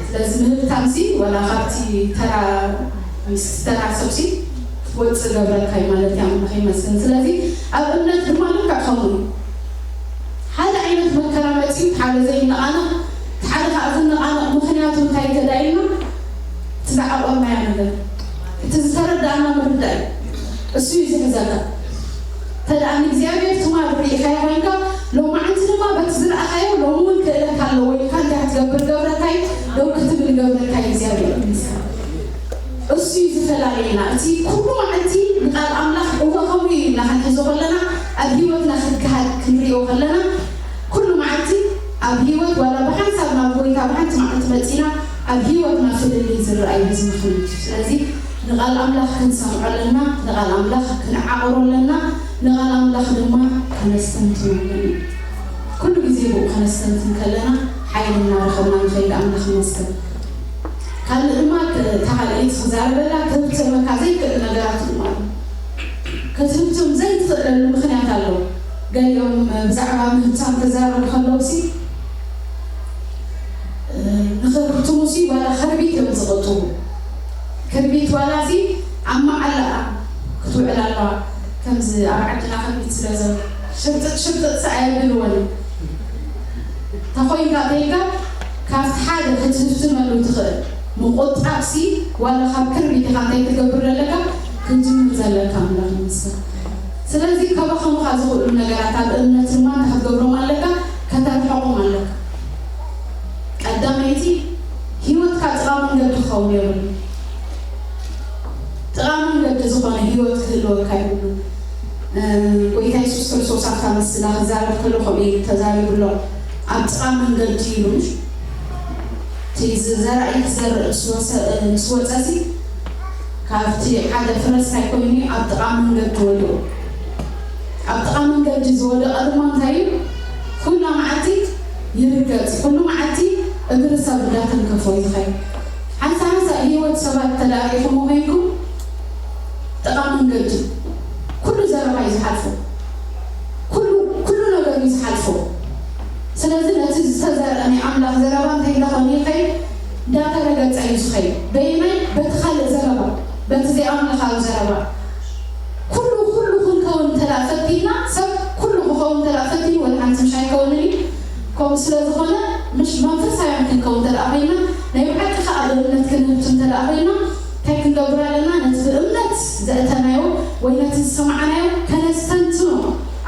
ስለዚ ምህብታምሲ ወላ ካብቲ ተራ ምስ ተራ ሰብሲ ክትወፅእ ገብረካ እዩ ማለት እዩ ኣምላኽ ይመስገን። ስለዚ ኣብ እምነት ድማ ልክዕ ከምኡ እዩ። ሓደ ዓይነት መከራ መፂኡ ሓደ ዘይነቓነቕ ዝነቓነቕ ምኽንያቱ እንታይ ተዳይልና? እቲ ዝዓቆርናዮ ነገር፣ እቲ ዝተረዳእና ምርዳእ እዩ። እሱ እዩ ዝሕዘካ። ተደኣ ንእግዚኣብሔር ትማል ርኢኻዮ ኮይንካ፣ ሎማዓንቲ ድማ በቲ ዝረኣኻዮ ሎሚ እውን ክእለት ኣለዎ ኢልካ እንታይ ክትገብር ገብረካ እዩ? ደው ክትብል ገብረካ እዩ እግዚኣብሔር ይመስገን። እሱ እዩ ዝፈላልየና። እቲ ኩሉ መዓልቲ ንቃል ኣምላኽ እወ ከምኡ እዩ ኢልና ክንሕዞ ከለና፣ ኣብ ህይወትና ክገሃድ ክንሪኦ ከለና፣ ኩሉ መዓልቲ ኣብ ህይወት ዋላ ብሓንሳብ ናብ ጎይታ ብሓንቲ መዓልቲ መጺና ኣብ ህይወትና ፍልልይ ዝረኣይ በዚ ምኽንያት እዩ። ስለዚ ንቓል ኣምላኽ ክንሰምዖ ኣለና፣ ንቓል ኣምላኽ ክንዓቕሮ ኣለና፣ ንቓል ኣምላኽ ድማ ከነስተንትኖ ኣለና። ኩሉ ግዜ ብኡ ከነስተንትን ከለና ሓይሊ እናረኸብና ንኸይድ ኣምላኽ ይመስገን። ካልእ ድማ ክ- እታ ካልኣይቲ ክዛረበላ ክህብተመካ ዘይክእል ነገራት ድማ ኣሎ። ክትህብትም ዘይትኽእለሉ ምኽንያት ኣሎ። ገሊኦም ብዛዕባ ምህብታም ክዛረቡ ከለውሲ ንኽህብትሙሲ ዋላ ከርቢት እዮም ዝቕጥቡ። ከርቢት ዋላ ሲ ኣብ መዓላ ክትውዕል ኣለዋ። ከምዚ ኣብ ዓድና ከርቢት ስለ ዘሎ ሽርጥጥ ሽርጥጥ ሲ ኣየብልዎን። ተኾይንካ ተይልካ ካብቲ ሓደ ክትህብትመሉ ትኽእል ምቁጣብ ሲ ዋላ ካብ ከርቢት ኢኻ እንታይ ክትገብር ዘለካ ክትጅምር ዘለካ ኣምላኽ ይመስገን። ስለዚ ከበኸሙኻ ዝኽእሉ ነገራት ኣብ እምነት ድማ እንታይ ክትገብሮም ኣለካ ከተርሕቖም ኣለካ። ቀዳመይቲ ህይወትካ ጥቓ መንገዲ ክኸውን የብሉ። ጥቓ መንገዲ ዝኾነ ህይወት ክህልወካ የብሉ። ጎይታ የሱስ ክርስቶስ ኣብታ ምስላ ክዛረብ ከሎ ከምኡ ኢሉ ተዛሪቡ ኣሎ። ኣብ ጥቓ መንገዲ ኢሉ ምሽ እቲ ዘራኢ ክዘርእ ምስ ወሰ- ምስ ወፀ ሲ ካብቲ ሓደ ፍረስ እንታይ ኮይኑ ኣብ ጥቓ መንገዲ ወድቑ። ኣብ ጥቓ መንገዲ ዝወደቐ ድማ እንታይ እዩ? ኩላ መዓልቲ ይርገጽ፣ ኩሉ መዓልቲ እግሪ ሰብ እንዳተንከፎ እዩ ዝኸይድ። ሓንሳ ሓንሳ ህይወት ሰባት ተዳሪኹም ኮይንኩም ጥቓ መንገዲ ኩሉ ዘረባ እዩ ዝሓልፎ፣ ኩሉ ኩሉ ነገር እዩ ዝሓልፎ። ስለዚ ነቲ ዝተዘርአ ናይ ኣምላኽ ዘረባ እንታይ እንዳኾነ ይኸይድ? እንዳተረገጸ እዩ ዝኸይድ። በየናይ? በቲ ካልእ ዘረባ፣ በቲ ዘይኣምላኻዊ ዘረባ። ኩሉ ኩሉ ክንከውን እንተ ደኣ ፈቲንና፣ ሰብ ኩሉ ክኸውን እንተ ደኣ ፈቲኑ ወላ ሓንቲ ምሽ ኣይከውንን እዩ። ከምኡ ስለ ዝኾነ ምሽ መንፈሳውያን ክንከውን እንተ ደኣ ኮይንና፣ ናይ ብሓቂ ከኣ ብእምነት ክንህብቱ እንተ ደኣ ኮይንና፣ እንታይ ክንገብር ኣለና? ነቲ ብእምነት ዘእተናዮ ወይ ነቲ ዝሰማዕናዮ ከነስተንትኖ፣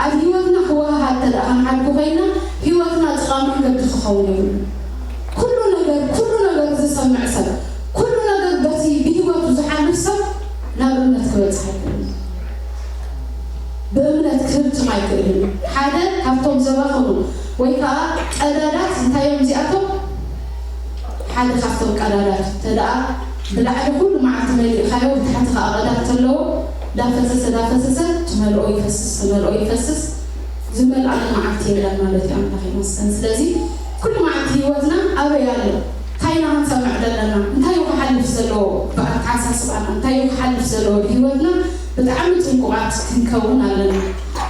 ኣብ ህይወትና ክወሃሃድ እንተ ደኣ ክንሓድጉ ኮይንና፣ ህይወትና ጥቓ መንገዲ ክኸውን የብሉን። ኩሉ ነገር ኩሉ ነገር ዝሰምዕ ሰብ፣ ኩሉ ነገር በቲ ብህይወቱ ዝሓልፍ ሰብ ናብ እምነት ክበጽሕ ኣይክእልን። ብእምነት ክህብትም ኣይክእልን። ሓደ ካብቶም ዘባኸኑ ወይ ከዓ ቀዳዳት እንታይ እዮም እዚኣቶም? ሓደ ካብቶም ቀዳዳት እንተ ደኣ ብላዕሊ ኩሉ መዓልቲ መሊእካዮ ብታሕቲ ከዓ ቀዳድ ተለዎ ዳፈሰሰ ዳፈሰሰ ትመልኦ ይፈስስ ትመልኦ ይፈስስ ዝመልኣሉ መዓልቲ የለን ማለት እዩ። ኣምላኽ ይመስገን። ስለዚ ኩሉ መዓልቲ ህይወትና ኣበይ ኣሎ? እንታይ ኢና ክንሰምዕ ዘለና? እንታይ እዩ ክሓልፍ ዘለዎ ብኣተሓሳስባና? እንታይ እዩ ክሓልፍ ዘለዎ ብህይወትና? ብጣዕሚ ጥንቁቓት ክንከውን ኣለና።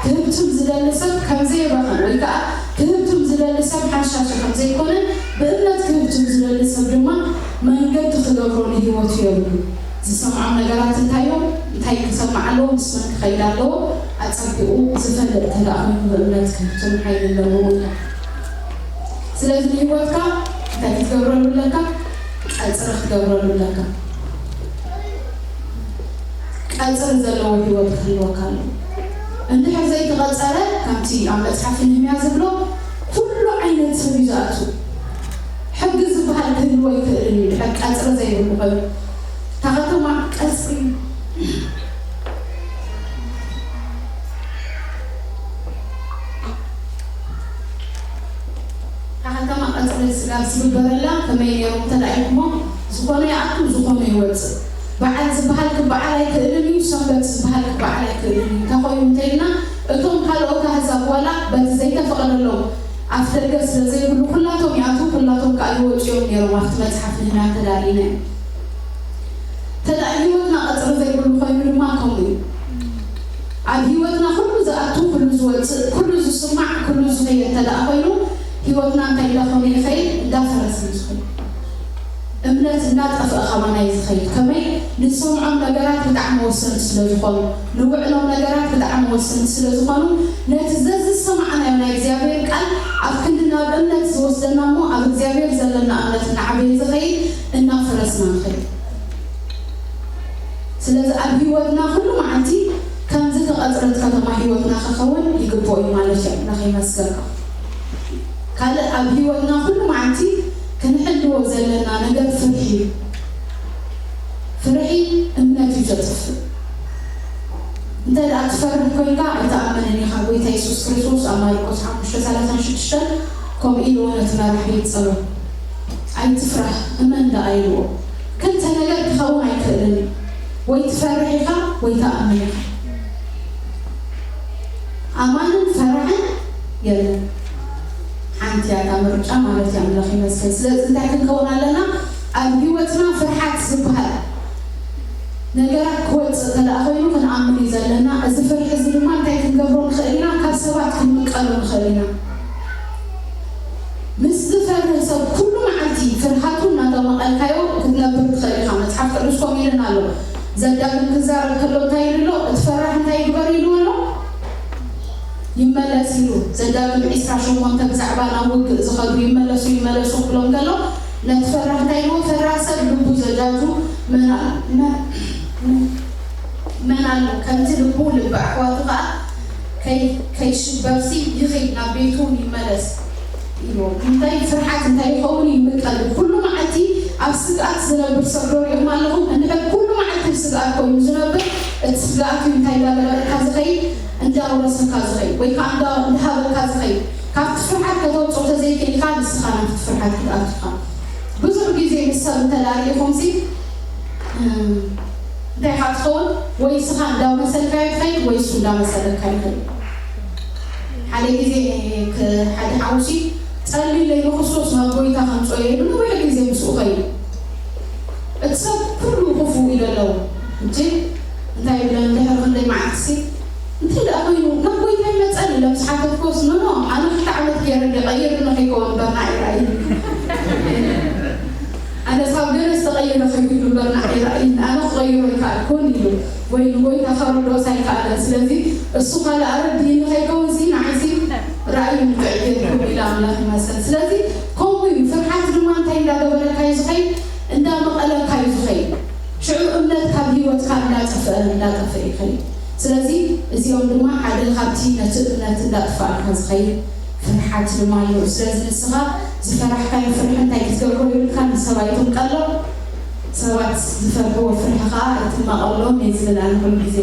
ክህብትም ዝደሊ ሰብ ከም ዘይባኸን ወይ ከዓ ክህብትም ዝደሊ ሰብ ሓሻሺ ከም ዘይኮነ ብእምነት ክህብትም ዝደሊ ሰብ ድማ መንገዲ ክገብሮ ንህይወቱ የብሉ። ዝሰምዖም ነገራት እንታይ እዮም? እንታይ ክሰምዕ ኣለዎ? ምስ መን ክኸይድ ኣለዎ? ኣጸቢቑ ዝፈልጥ እንተ ደኣ ኮይኑ ብእምነት ክህብትም ሓይሊ ኣለዎ። ስለዚ ንህይወትካ እንታይ ክትገብረሉ ኣለካ? ቀጽሪ ክትገብረሉ ኣለካ። ቀጽሪ ዘለዎ ህይወት ክህልወካ ኣለዎ። እንድሕር ዘይተቐጸረ ከምቲ ኣብ መጽሓፍ ነህምያ ዝብሎ ኩሉ ዓይነት ሰብ እዩ ዝኣቱ። ሕጊ ዝበሃል ክህልዎ ኣይክእልን እዩ ድሕር ቀጽሪ ዘይብሉ ኮይኑ። እታ ከተማ ቀጽሪ እታ ከተማ ቀጽሪ ስጋብ ዝግበረላ ከመይ ነይሮም ተዳኢኹሞ? ዝኾነ ይኣቱ፣ ዝኾነ ይወጽእ። በዓል ዝበሃል ክበዓል ኣይክእልን እዩ፣ ሰንበት ዝበሃል ክበዓል ኣይክእልን እዩ። እንታይ ኮይኑ እንተኢልና፣ እቶም ካልኦት ኣህዛብ ዋላ በቲ ዘይተፈቐደሎም ኣፍ ደገ ስለ ዘይብሉ፣ ኩላቶም ይኣትዉ፣ ኩላቶም ከኣ ይወጹ እዮም ነይሮም። ኣብቲ መጽሓፍ ንህና ተዳሊና እዩ። ተደኣ ህይወትና ቀጽሪ ዘይብሉ ኮይኑ ድማ ከምኡ እዩ። ኣብ ህይወትና ኩሉ ዝኣቱ፣ ኩሉ ዝወጽእ፣ ኩሉ ዝስማዕ፣ ኩሉ ዝኸይድ ተደኣ ኮይኑ፣ ህይወትና እንታይ እንዳኾነ ይኸይድ? እንዳፈረሰ እዩ ዝኸይድ። እምነት እናጠፍአ ኸማና እዩ ዝኸይድ። ከመይ? ንሰምዖም ነገራት ብጣዕሚ ወሰንቲ ስለ ዝኾኑ፣ ንውዕሎም ነገራት ብጣዕሚ ወሰንቲ ስለ ዝኾኑ፣ ነቲ ዘዝሰማዕናዮ ናይ እግዚኣብሔር ቃል ኣብ ክንዲ ናብ እምነት ዝወስደና እሞ፣ ኣብ እግዚኣብሔር ዘለና እና እምነት እናዓበየ ዝኸይድ እናፈረስና ንኸይድ። ስለዚ ኣብ ህይወትና ኩሉ መዓልቲ ከምዚ ተቐፅረት ከተማ ህይወትና ክኸውን ይግብኦ እዩ ማለት እዩ። ኣምላኽ ይመስገን። ካልእ ኣብ ህይወትና ኩሉ መዓልቲ ክንሕልዎ ዘለና ነገር ፍርሒ እዩ። ፍርሒ እምነት እዩ ዘጥፍእ። እንተ ደኣ ትፈርህ ኮይንካ ኣይትኣመንን ኢኻ። ጎይታ የሱስ ክርስቶስ ኣብ ማርቆስ ሓሙሽተ ሰላሳን ሽዱሽተን ከምኡ ኢልዎ ነቲ መራሒ ጸሎ፣ "ኣይትፍራህ፣ እመን ደኣ" ኢልዎ። ክልተ ነገር ክኸውን ኣይክእልን እዩ። ወይ ትፈርሕ ኢኻ ወይ ትኣምን ኢኻ። ኣማንን ፈራሕን የለን። ሓንቲ እያ እታ ምርጫ ማለት እዩ። ኣምላኽ ይመስገን። ስለዚ እንታይ ክንከውን ኣለና? ኣብ ህይወትና ፍርሓት ዝበሃል ነገራት ክወፅእ እንተ ደኣ ኮይኑ ክንኣምን እዩ ዘለና። እዚ ፍርሒ እዚ ድማ እንታይ ክንገብሮ ንኽእል ኢና? ካብ ሰባት ክንምቀሎ ንኽእል ኢና። ምስ ዝፈርህ ሰብ ኩሉ መዓልቲ ፍርሃቱ እናተመቐልካዮ ክትነብር ትኽእል ኢኻ። መጽሓፍ ቅዱስ ከምኡ ኢሉና ኣሎ። ዘዳግም ክዛረብ ከሎ እንታይ ኢሉ ኣሎ? እቲ ፈራህ እንታይ ይግበር ኢልዎ ኣሎ? ይመለስ ኢሉ። ዘዳግም ዒስራ ሸሞንተ ብዛዕባ ናብ ውግእ ዝኸዱ ይመለሱ፣ ይመለሱ ክብሎም ከሎ ነቲ ፈራህ እንታይ ኢልዎ? ፈራህ ሰብ ልቡ ዘጃጁ መና-፣ መ-፣ መን ኣሎ? ከምቲ ልቡ ልቢ ኣሕዋቱ ኸኣ ከይ-፣ ከይሽበርሲ ይኺድ፣ ናብ ቤቱ ይመለስ ኢልዎ። እንታይ ፍርሓት እንታይ ይኸውን? ይምቀል። ኩሉ መዓልቲ ኣብ ስግኣት ዝነብር ሰብ ዶ ሪእኹም ኣለኹም? እንድሕር ኩሉ መዓልቲ ኣብ ስግኣት ኮይኑ ዝነብር፣ እቲ ስግኣት እዩ እንታይ እንዳገበረካ ዝኸይድ? እንዳውረሰካ ዝኸይድ ወይ ከዓ እንዳ-፣ እንዳሃበካ ዝኸይድ። ካብቲ ፍርሓት ከተውፅኦ ተዘይክእልካ ንስኻ ናብቲ ፍርሓት ክትኣቱ ኢኻ። ብዙሕ ግዜ ምስ ሰብ እንተ ደኣ ርኢኹምሲ፣ እም፣ እንታይ ኢኻ ትኸውን? ወይ ንስኻ እንዳመሰልካዮ ትኸይድ ወይ እሱ እንዳመሰለካ ይኸይድ። ሓደ ግዜ ክ-፣ ሓደ ሓውሲ ጸልዩለይ ንክርስቶስ ናብ ጎይታ ከምጽኦ ኢሉ ነዊሕ ግዜ ምስኡ ኸይዱ። እቲ ሰብ ኩሉ ክፉእ ኢሉ ኣለዎ። እንጂ እንታይ ይብለን ድሕሪ ክንደይ መዓልትሲ፣ እንታይ ደኣ ኮይኑ ናብ ጎይታ ይመጸኒ ኢለ ምስ ሓተትኩዎስ፣ ኖ፣ ኖ፣ ኣነ ክልተ ዓመት ገይረ እንደ ቀይርኒ ከይከውን እምበር ንዓይ ርኣይኒ። ኣነ ካብ ገለ ዝተቐየረ ከይህሉ እምበር ንዓይ ርኣይኒ። ኣነ ክቐይሮ ኣይከኣልኩን ኢሉ። ወይ ንጎይታ ከረድኦስ ኣይከኣለን። ስለዚ እሱ ካልእ ኣረዲእኒ ከይከውንሲ ንዓይሲ ራእዩ ንክዕየልኩም ኢለ ኣምላኽ ይመስገን። ስለዚ ከምኡ እዩ። ፍርሓት ድማ እንታይ እንዳገበረካ እዩ ዝኸይድ? እንዳመቐለካ እዩ ዝኸይድ። ሽዑ እምነት ካብ ህይወትካ እንዳጠፍአ፣ እንዳጠፍአ ይኸይድ። ስለዚ እዚኦም ድማ ሓደ ካብቲ ነቲ እምነት እንዳጥፋእካ ዝኸይድ ፍርሓት ድማ ኣለዉ። ስለዚ ንስኻ ዝፈራሕካዮ ፍርሒ እንታይ ክትገብሮ ይብልካ? ንሰብ ኣይትምቀሎ። ሰባት ዝፈርሕዎ ፍርሒ ኸኣ ኣይትማቐሎም እየ ዝብል ኣነ ኩሉ ግዜ።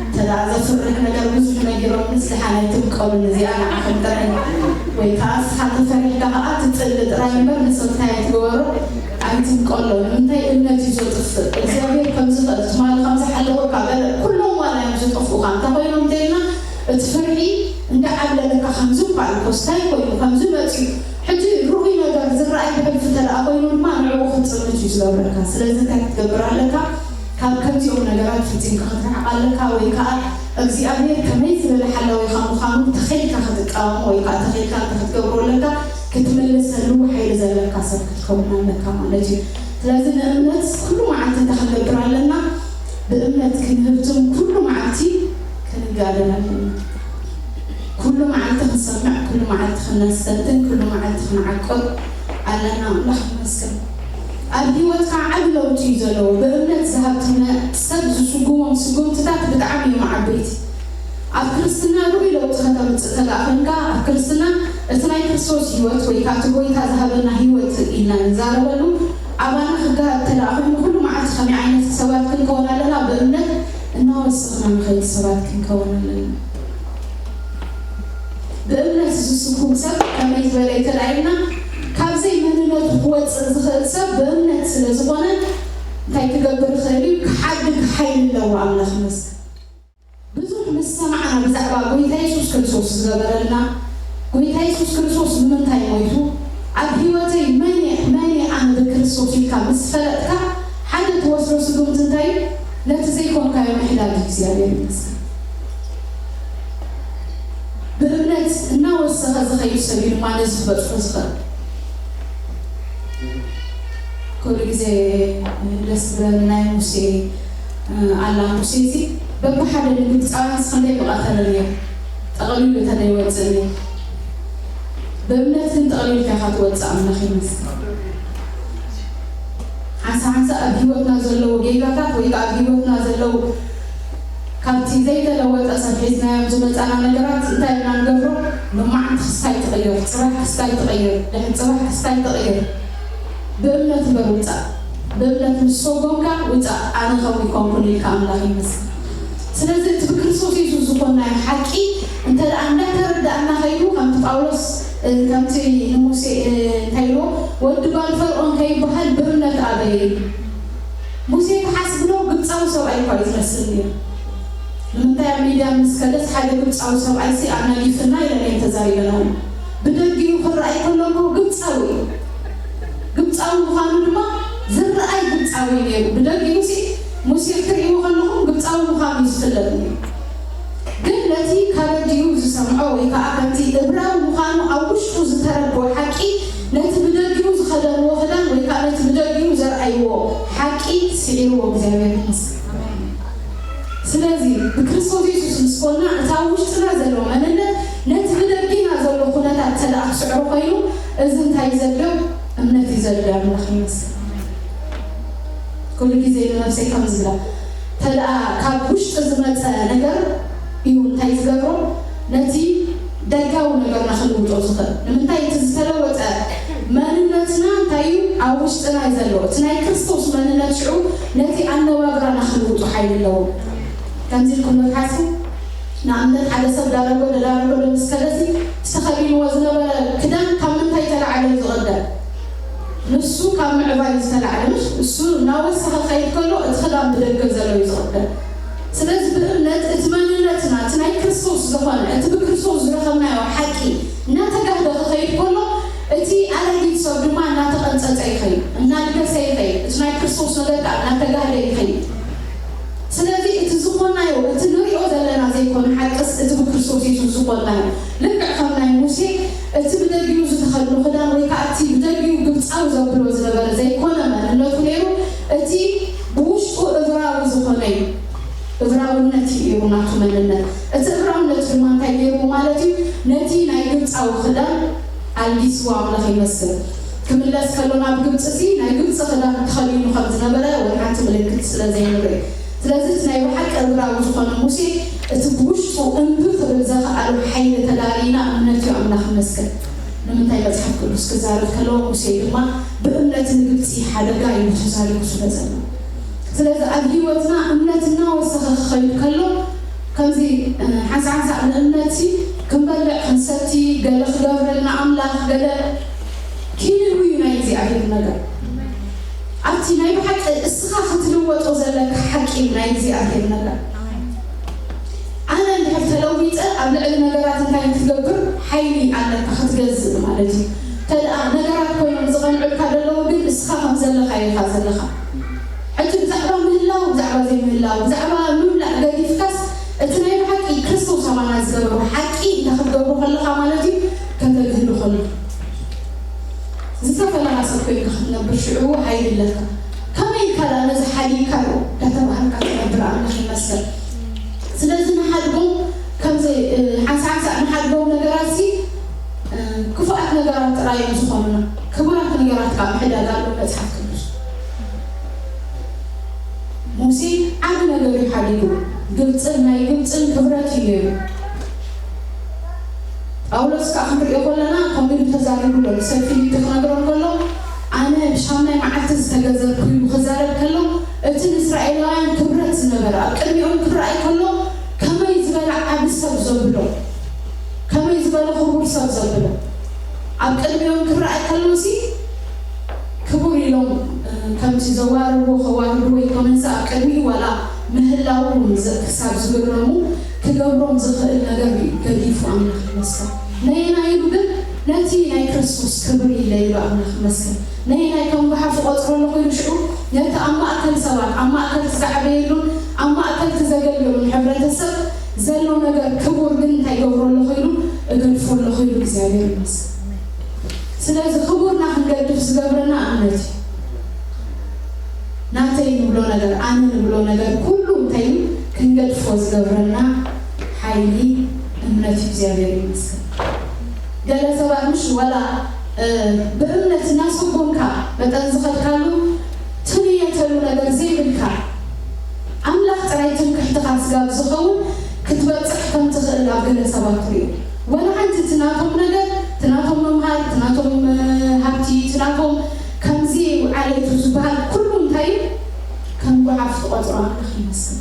እንተ ደኣ ዘፍርሕ ነገር ብዙሕ ነጊሮምንስ ደሓን ኣይትምቀሉን፣ እዚኣ ንዓኹም ጥራይ። ወይ ከኣ ንስኻ ተፈሪሕካ ኸኣ ትጽሊ ጥራይ እምበር ንሰብ እንታይ ኣይትግበሮ፣ ኣይትምቀሎ። ንምንታይ? እምነት እዩ ዘጥፍእ። እግዚኣብሔር ከም ዝኽእል፣ ትማሊ ከም ዝሓለወካ ገለ፣ ኩሎም ዋላ እዮም ዝጠፍኡኻ። እንታይ ኮይኖም እንተኢልና፣ እቲ ፍርሒ እንዳዓብለለካ ከምዚ እኳ ኢልኮስ እንታይ ኮይኑ ከምዚ መጺኡ፣ ሕጂ ርኡይ ነገር ዝረኣይ ብሕልፊ እንተ ደኣ ኮይኑ ድማ ንዕኡ ክትጽምት እዩ ዝገብረካ። ስለዚ እንታይ ክትገብር ኣለካ? ካብ ከምዚኦም ነገራት ፈጺምካ ክትርሕቕ ኣለካ፣ ወይ ከኣ እግዚኣብሔር ከመይ ዝበለ ሓላዊኻ ምዃኑ ተኸኢልካ ክትቃወሞ ወይ ከኣ ተኸኢልካ እንታይ ክትገብሮ ኣለካ? ክትምልሰሉ ሓይሊ ዘለካ ሰብ ክትከውን ኣለካ ማለት እዩ። ስለዚ ንእምነት ኩሉ መዓልቲ እንታይ ክንገብር ኣለና? ብእምነት ክንህብትም ኩሉ መዓልቲ ክንጋደል ኣለና። ኩሉ መዓልቲ ክንሰምዕ፣ ኩሉ መዓልቲ ክነስተንትን፣ ኩሉ መዓልቲ ክንዓቅብ ኣለና። ኣምላኽ ይመስገን። ኣብ ህይወትካ ዓቢ ለውጢ እዩ ዘለዎ። ብእምነት ዝሃብትመ ሰብ ዝስጉሞም ስጉምትታት ብጣዕሚ እዮም ዓበይቲ። ኣብ ክርስትና ርኡይ ለውጢ ከተምጽእ እንተ ደኣ ኾይንካ፣ ኣብ ክርስትና እቲ ናይ ክርስቶስ ህይወት ወይ ከኣ እቲ ጎይታ ዝሃበና ህይወት ኢልና ንዛረበሉ ኣባና ክገሃድ እንተ ደኣ ኾይኑ፣ ኩሉ መዓልቲ ከመይ ዓይነት ሰባት ክንከውን ኣለና? ብእምነት እናወሰኽና ንኸይድ ሰባት ክንከውን ኣለና። ብእምነት ዝስጉም ሰብ ከመይ ዝበለ እዩ ተላዒልና? ካብ ዘይመንነቱ ክወፅእ ዝኽእል ሰብ ብእምነት ስለ ዝኾነ እንታይ ክገብር ይኽእል እዩ? ክሓድግ ሓይሊ ኣለዎ። ኣምላኽ ይመስገን። ብዙሕ ምስ ሰማዕና ብዛዕባ ጎይታ የሱስ ክርስቶስ ዝገበረልና፣ ጎይታ የሱስ ክርስቶስ ንምንታይ ሞይቱ፣ ኣብ ህይወተይ መን እየ፣ መን እየ ኣነ ብክርስቶስ ኢልካ ምስ ፈለጥካ፣ ሓደ ትወስዶ ስጉምቲ እንታይ እዩ? ነቲ ዘይኮንካዮ ምሕዳግ እዩ። እግዚኣብሔር ይመስገን። ብእምነት እናወሰኸ ዝኸይድ ሰብ እዩ ድማ ነዚ ክበጽሖ ዝኽእል። ኩሉ ግዜ ደስ ዝብለኒ ናይ ሙሴ ኣላ፣ ሙሴ እዚ በብሓደ ንግብፃውያንስ ክንደይ ምቐተለ ነይሩ፣ ጠቕሊሉ እንተደይወፅእ ነይሩ። ብእምነት ግን ጠቕሊልካ ኢኻ ትወፅእ። ኣምላኽ ይመስገን። ሓንሳእ ኣብ ህይወትና ዘለዉ ጌጋታት ወይ ከዓ ኣብ ህይወትና ዘለዉ ካብቲ ዘይተለወጠ ሰብ ሒዝናዮም ዝመፃና ነገራት እንታይ ኢና ንገብሮ? ሎማዓንቲ ክስታይ ትቕየር፣ ፅባሕ ክስታይ ትቕየር፣ ድሕሪ ፅባሕ ክስታይ ትቕየር። ብእምነት እምበር ውፃእ፣ ብእምነት ምስ ሰጎምካ ውፃእ፣ ኣነ ከምኡ ይኮንኩን ኢልካ ኣምላኽ ይመስል። ስለዚ እቲ ብክርስቶስ የሱስ ዝኾንናዮ ሓቂ እንተ ደኣ እንዳተረዳእና ከይዱ ከምቲ ጳውሎስ ከምቲ ንሙሴ እንታይ ኢልዎ፣ ወዲ ጓል ፈርዖን ከይበሃል ብእምነት ኣበየ። ሙሴ ተሓስብሎ ግብፃዊ ሰብኣይ እኳ እዩ ዝመስል ነይሩ። ንምንታይ ኣብ ሚድያን ምስ ከደስ ሓደ ግብፃዊ ሰብኣይሲ ኣናጊፍና ኢለን እየን ተዛሪበናሉ። ብደጊኡ ክረኣይ ከሎ እኮ ግብፃዊ እዩ። ግብፃዊ ምዃኑ ድማ ዝረኣይ ግብፃዊ እዩ ነይሩ። ብደጊኡ ሲ ሙሴ ክትርእይዎ ከለኹም ግብፃዊ ምዃኑ እዩ ዝፍለጥ ነይሩ። ግን ነቲ ካብ ኣዲኡ ዝሰምዖ ወይ ከዓ ከምቲ እብራዊ ምዃኑ ኣብ ውሽጡ ዝተረድኦ ሓቂ ነቲ ብደጊኡ ዝኸደንዎ ክዳን ወይ ከዓ ነቲ ብደጊኡ ዘርኣይዎ ሓቂ ስዒርዎ እግዚኣብሔር ይመስገን። ስለዚ ብክርስቶስ የሱስ ምስ ኮና እቲ ኣብ ውሽጥና ዘሎ መንነት ነቲ ብደጊና ዘሎ ኩነታት ተደኣ ክስዕሮ ኮይኑ እዚ እንታይ እዩ ዘድልዮ? እምነት እዩ ዘድልዮ። ኣምላኽ ይመስገን። ኩሉ ግዜ ንነብሰይ ከም ዝብላ ተደኣ ካብ ውሽጢ ዝመፀ ነገር እዩ እንታይ ዝገብሮ ነቲ ደጋዊ ነገርና ክልውጦ ዝኽእል። ንምንታይ እቲ ዝተለወጠ መንነትና እንታይ እዩ ኣብ ውሽጥና እዩ ዘሎ። እቲ ናይ ክርስቶስ መንነት ሽዑ ነቲ ኣነባብራና ክልውጦ ሓይሊ ኣለዎ። ከምዚ ኢልኩም ዶ ትሓስቡ? ንኣብነት ሓደ ሰብ ዳረጎ ደዳረጎ ዶ ምስ ከደሲ ዝተኸዲንዎ ዝነበረ ክዳን ካብ ምንታይ ተላዕለ እዩ ዝቕደድ? ንሱ ካብ ምዕባይ ዝተላዕለ ምሽ እሱ እናወሰኸ ከይድ ከሎ እቲ ክዳን ብደገ ዘሎ እዩ ዝቕደድ። ስለዚ ብእምነት እቲ መንነትና እቲ ናይ ክርስቶስ ዝኾነ እቲ ብክርስቶስ ዝረኸብናዮ ሓቂ እናተጋህደ ክኸይድ ከሎ እቲ ኣረጊት ሰብ ድማ እናተቐንፀፀ ይኸይድ፣ እናልገሰ ይኸይድ። እቲ ናይ ክርስቶስ ነገር ከዓ እናተጋህደ ይኸይድ። ስለዚ እቲ ዝኾናዮ እቲ ንሪኦ ዘለና ዘይኮነ ሓቅስ እቲ ብክርስቶስ የሱስ ዝኾናዮ ልክዕ ከም ናይ ሙሴ እቲ ብደጊኡ ዝተኸድኖ ክዳን ወይ ከዓ እቲ ብደጊኡ ግብፃዊ ዘብሎ ዝነበረ ዘይኮነ መንነቱ ነይሩ። እቲ ብውሽጡ እብራዊ ዝኾነ እዩ። እብራውነት እዩ ናቱ መንነት። እቲ እብራውነት ድማ እንታይ ገይርዎ ማለት እዩ? ነቲ ናይ ግብፃዊ ክዳን ኣልጊስዎ ኣምላኽ ይመስል። ክምለስ ከሎ ናብ ግብፂ ሲ ናይ ግብፂ ክዳን ተኸዲኑ ከም ዝነበረ ወይ ሓንቲ ምልክት ስለ ዘይንርኢ። ስለዚ እቲ ናይ ብሓቂ እብራዊ ዝኾነ ሙሴ እቲ ብውሽጡ እምቢ ክብል ዘኽኣሉ ሓይሊ ተዳሊና እምነት እዩ ኣምላኽ ይመስገን። ንምንታይ መፅሓፍ ቅዱስ ክዛረብ ከለዎ ሙሴ ድማ ብእምነት ንግብፂ ሓደጋ እዩ ተዛሪቡ ስለ ዘሎ። ስለዚ ኣብ ህይወትና እምነት እናወሰኸ ክኸይድ ከሎ ከምዚ ሓንሳእ ሓንሳእ ንእምነት ሲ ክንበልዕ ክንሰቲ ገለ ክገብረልና ኣምላኽ ገለ ኪልሉ እዩ ናይ እግዚኣብሔር ነገር። ኣብቲ ናይ ብሓቂ እስኻ ክትልወጦ ዘለካ ሓቂ እዩ ናይ እግዚኣብሔር ነገር። ኣነ እንድሕር ተለዊጠ ኣብ ልዕሊ ነገራት እንታይ ክትገብር ሓይሊ ኣለካ ክትገዝእ ማለት እዩ። ተደኣ ነገራት ኮይኖም ዝቐንዑልካ ዘለዉ ግን እስኻ ከም ዘለኻ ኢኻ ዘለኻ። ሕጂ ብዛዕባ ምህላው ብዛዕባ ዘይምህላው ብዛዕባ ምምላእ ገዲፍካስ እቲ ናይ ብሓቂ ክርስቶስ ኣማና ዝገበሩ ሓቂ እንተ ክትገብሩ ከለኻ ማለት እዩ ከተግህሉ ከሎ ዝተፈለኻ ሰብ ኮይንካ ክትነብር ሽዑ ሓይሊ ኣለካ። ከመይ ኢልካ ደኣ ነዚ ሓዲግካ ዳተባህልካ ትነብር ኣምላኽ ይመስል። ስለዚ ንሓድጎም ከምዚ ሓንሳእ ሓንሳእ ንሓድጎም ነገራት ሲ ክፉኣት ነገራት ጥራይ እዮም ዝኾኑና። ክቡራት ነገራት ከዓ ምሕዳግ ኣሎ መፅሓፍ ቅዱስ። ሙሴ ዓቢ ነገር እዩ ሓዲጉ። ግብፅን ናይ ግብፅን ክብረት እዩ ነይሩ። ጳውሎስ ከዓ ክንሪኦ ከለና ከምኡ ኢሉ ተዛሪቡ ኣሎ። ንሰብ ፊልፒ ክነግሮ እንከሎ ኣነ ብሻምናይ መዓልቲ ዝተገዘርኩ ኢሉ ክዛረብ ከሎ እቲ ንእስራኤላውያን ክብረት ዝነበረ ኣብ ቅድሚኦም ክረኣይ ከሎ ከመይ ዝበለ ዓቢ ሰብ ዘብሎ ከመይ ዝበለ ክቡር ሰብ ዘብሎ ኣብ ቅድሚኦም ክረኣይ ከሎ ሲ ክቡር ኢሎም ከምቲ ዘዋርድዎ ከዋርድዎ ይኮነስ ኣብ ቅድሚኡ ዋላ ምህላዎም ክሳብ ዝግረሙ ክገብሮም ዝኽእል ነገር እዩ ገዲፉ ኣምላኽ ይመስገን። ነየናይ ኢሉ ግን ነቲ ናይ ክርስቶስ ክብር ኢለ ኢሉ ኣምላኽ ይመስገን። ነየናይ ከም ጉሓፍ እቆፅሮ ኣለኹ ኢሉ ሽዑ ነቲ ኣብ ማእከል ሰባት ኣብ ማእከል ዝዓበየሉን ኣብ ማእከል ዝዘገየሉን ሕብረተሰብ ዘሎ ነገር ክቡር ግን እንታይ ገብሮ ኣለኹ ኢሉ እገድፎ ኣለኹ ኢሉ እግዚኣብሔር ይመስገን። ስለዚ ክቡርና ክንገድፍ ዝገብረና እምነት እዩ። ናተይ ንብሎ ነገር ኣነ ንብሎ ነገር ኩሉ እንታይ እዩ ክንገድፎ ዝገብረና ሓይሊ እምነት እዩ። እግዚኣብሔር ይመስገን። ገለ ሰባት ምሽ ዋላ ብእምነት እናሰጎምካ መጠን ዝኸድካሉ ትንሽ ትኽእሉ ነገር ዘይብልካ፣ ኣምላኽ ጥራይ ትምክሕትኻ ስጋብ ዝኸውን ክትበጽሕ ከም ትኽእል ኣብ ገለ ሰባት ትሪኦ። ወላ ሓንቲ እቲ ናቶም ነገር፣ እቲ ናቶም ምምሃር፣ እቲ ናቶም፣ እ፣ ሃብቲ፣ እቲ ናቶም ከምዚ ዓሌቱ ዝበሃል ኩሉ እንታይ እዩ? ከም ጓሓፍ ትቖጽሮ ኣምላኽ ይመስል።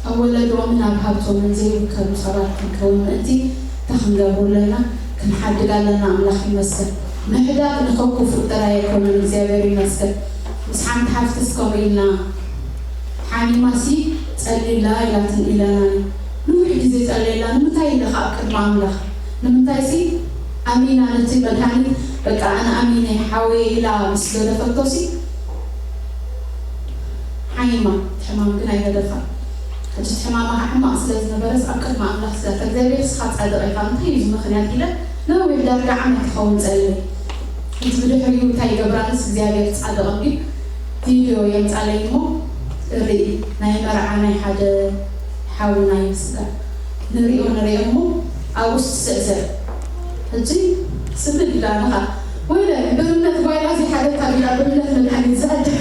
ኣብ ወለዶምን ኣብ ሃብቶምን ዘይርከቡ ሰባት ክንከውን ምእንቲ እንታይ ክንገብሩ ኣለና? ክንሓድግ ኣለና። ኣምላኽ ይመስል። ምሕዳግ ንኸኩፉ ጥራይ ኣይኮነን። እግዚኣብሔር ይመስገን። ምስ ሓንቲ ሓፍትስ ከምኡ ኢልና፣ ሓሚማሲ ጸልይላ ኢላትን ኢለናኒ። ነዊሕ ግዜ ጸልየላ፣ ንምንታይ ኢለኻ ኣብ ቅድሚ ኣምላኽ? ንምንታይሲ ኣሚና ነቲ መድሃኒት፣ በቃ ኣነ ኣሚነ ሓወየ ኢላ ምስ ገደፈቶሲ፣ ሓይማ፣ እቲ ሕማም ግን ኣይገደፋን። ሕጂ እቲ ሕማማ ከዓ ሕማቕ ስለ ዝነበረስ ኣብ ቅድሚ ኣምላኽ ስለ እግዚኣብሔር ንስኻ ጻድቕ ኢኻ፣ እንታይ እዩ እዚ ምኽንያት ኢለ ነዊሕ ዳርጋ ዓመት ይኸውን ጸልየ። እቲ ብድሕሪኡ እንታይ ይገብራ ምስ እግዚኣብሔር ጻድቕ እንዲ ቪድዮ የምጻለይ እሞ እርኢ ናይ መርዓ ናይ ሓደ ሓውና ይምስጋን። ንሪኦ ንሪኦ እሞ ኣብኡ ትስዕስዕ። ሕጂ ስምድ ኢላ ንኻ ወይለ ብእምነት ጓይላ ዘይሓደግካ ቢላ ብእምነት መድሓኒት ዝሓድግ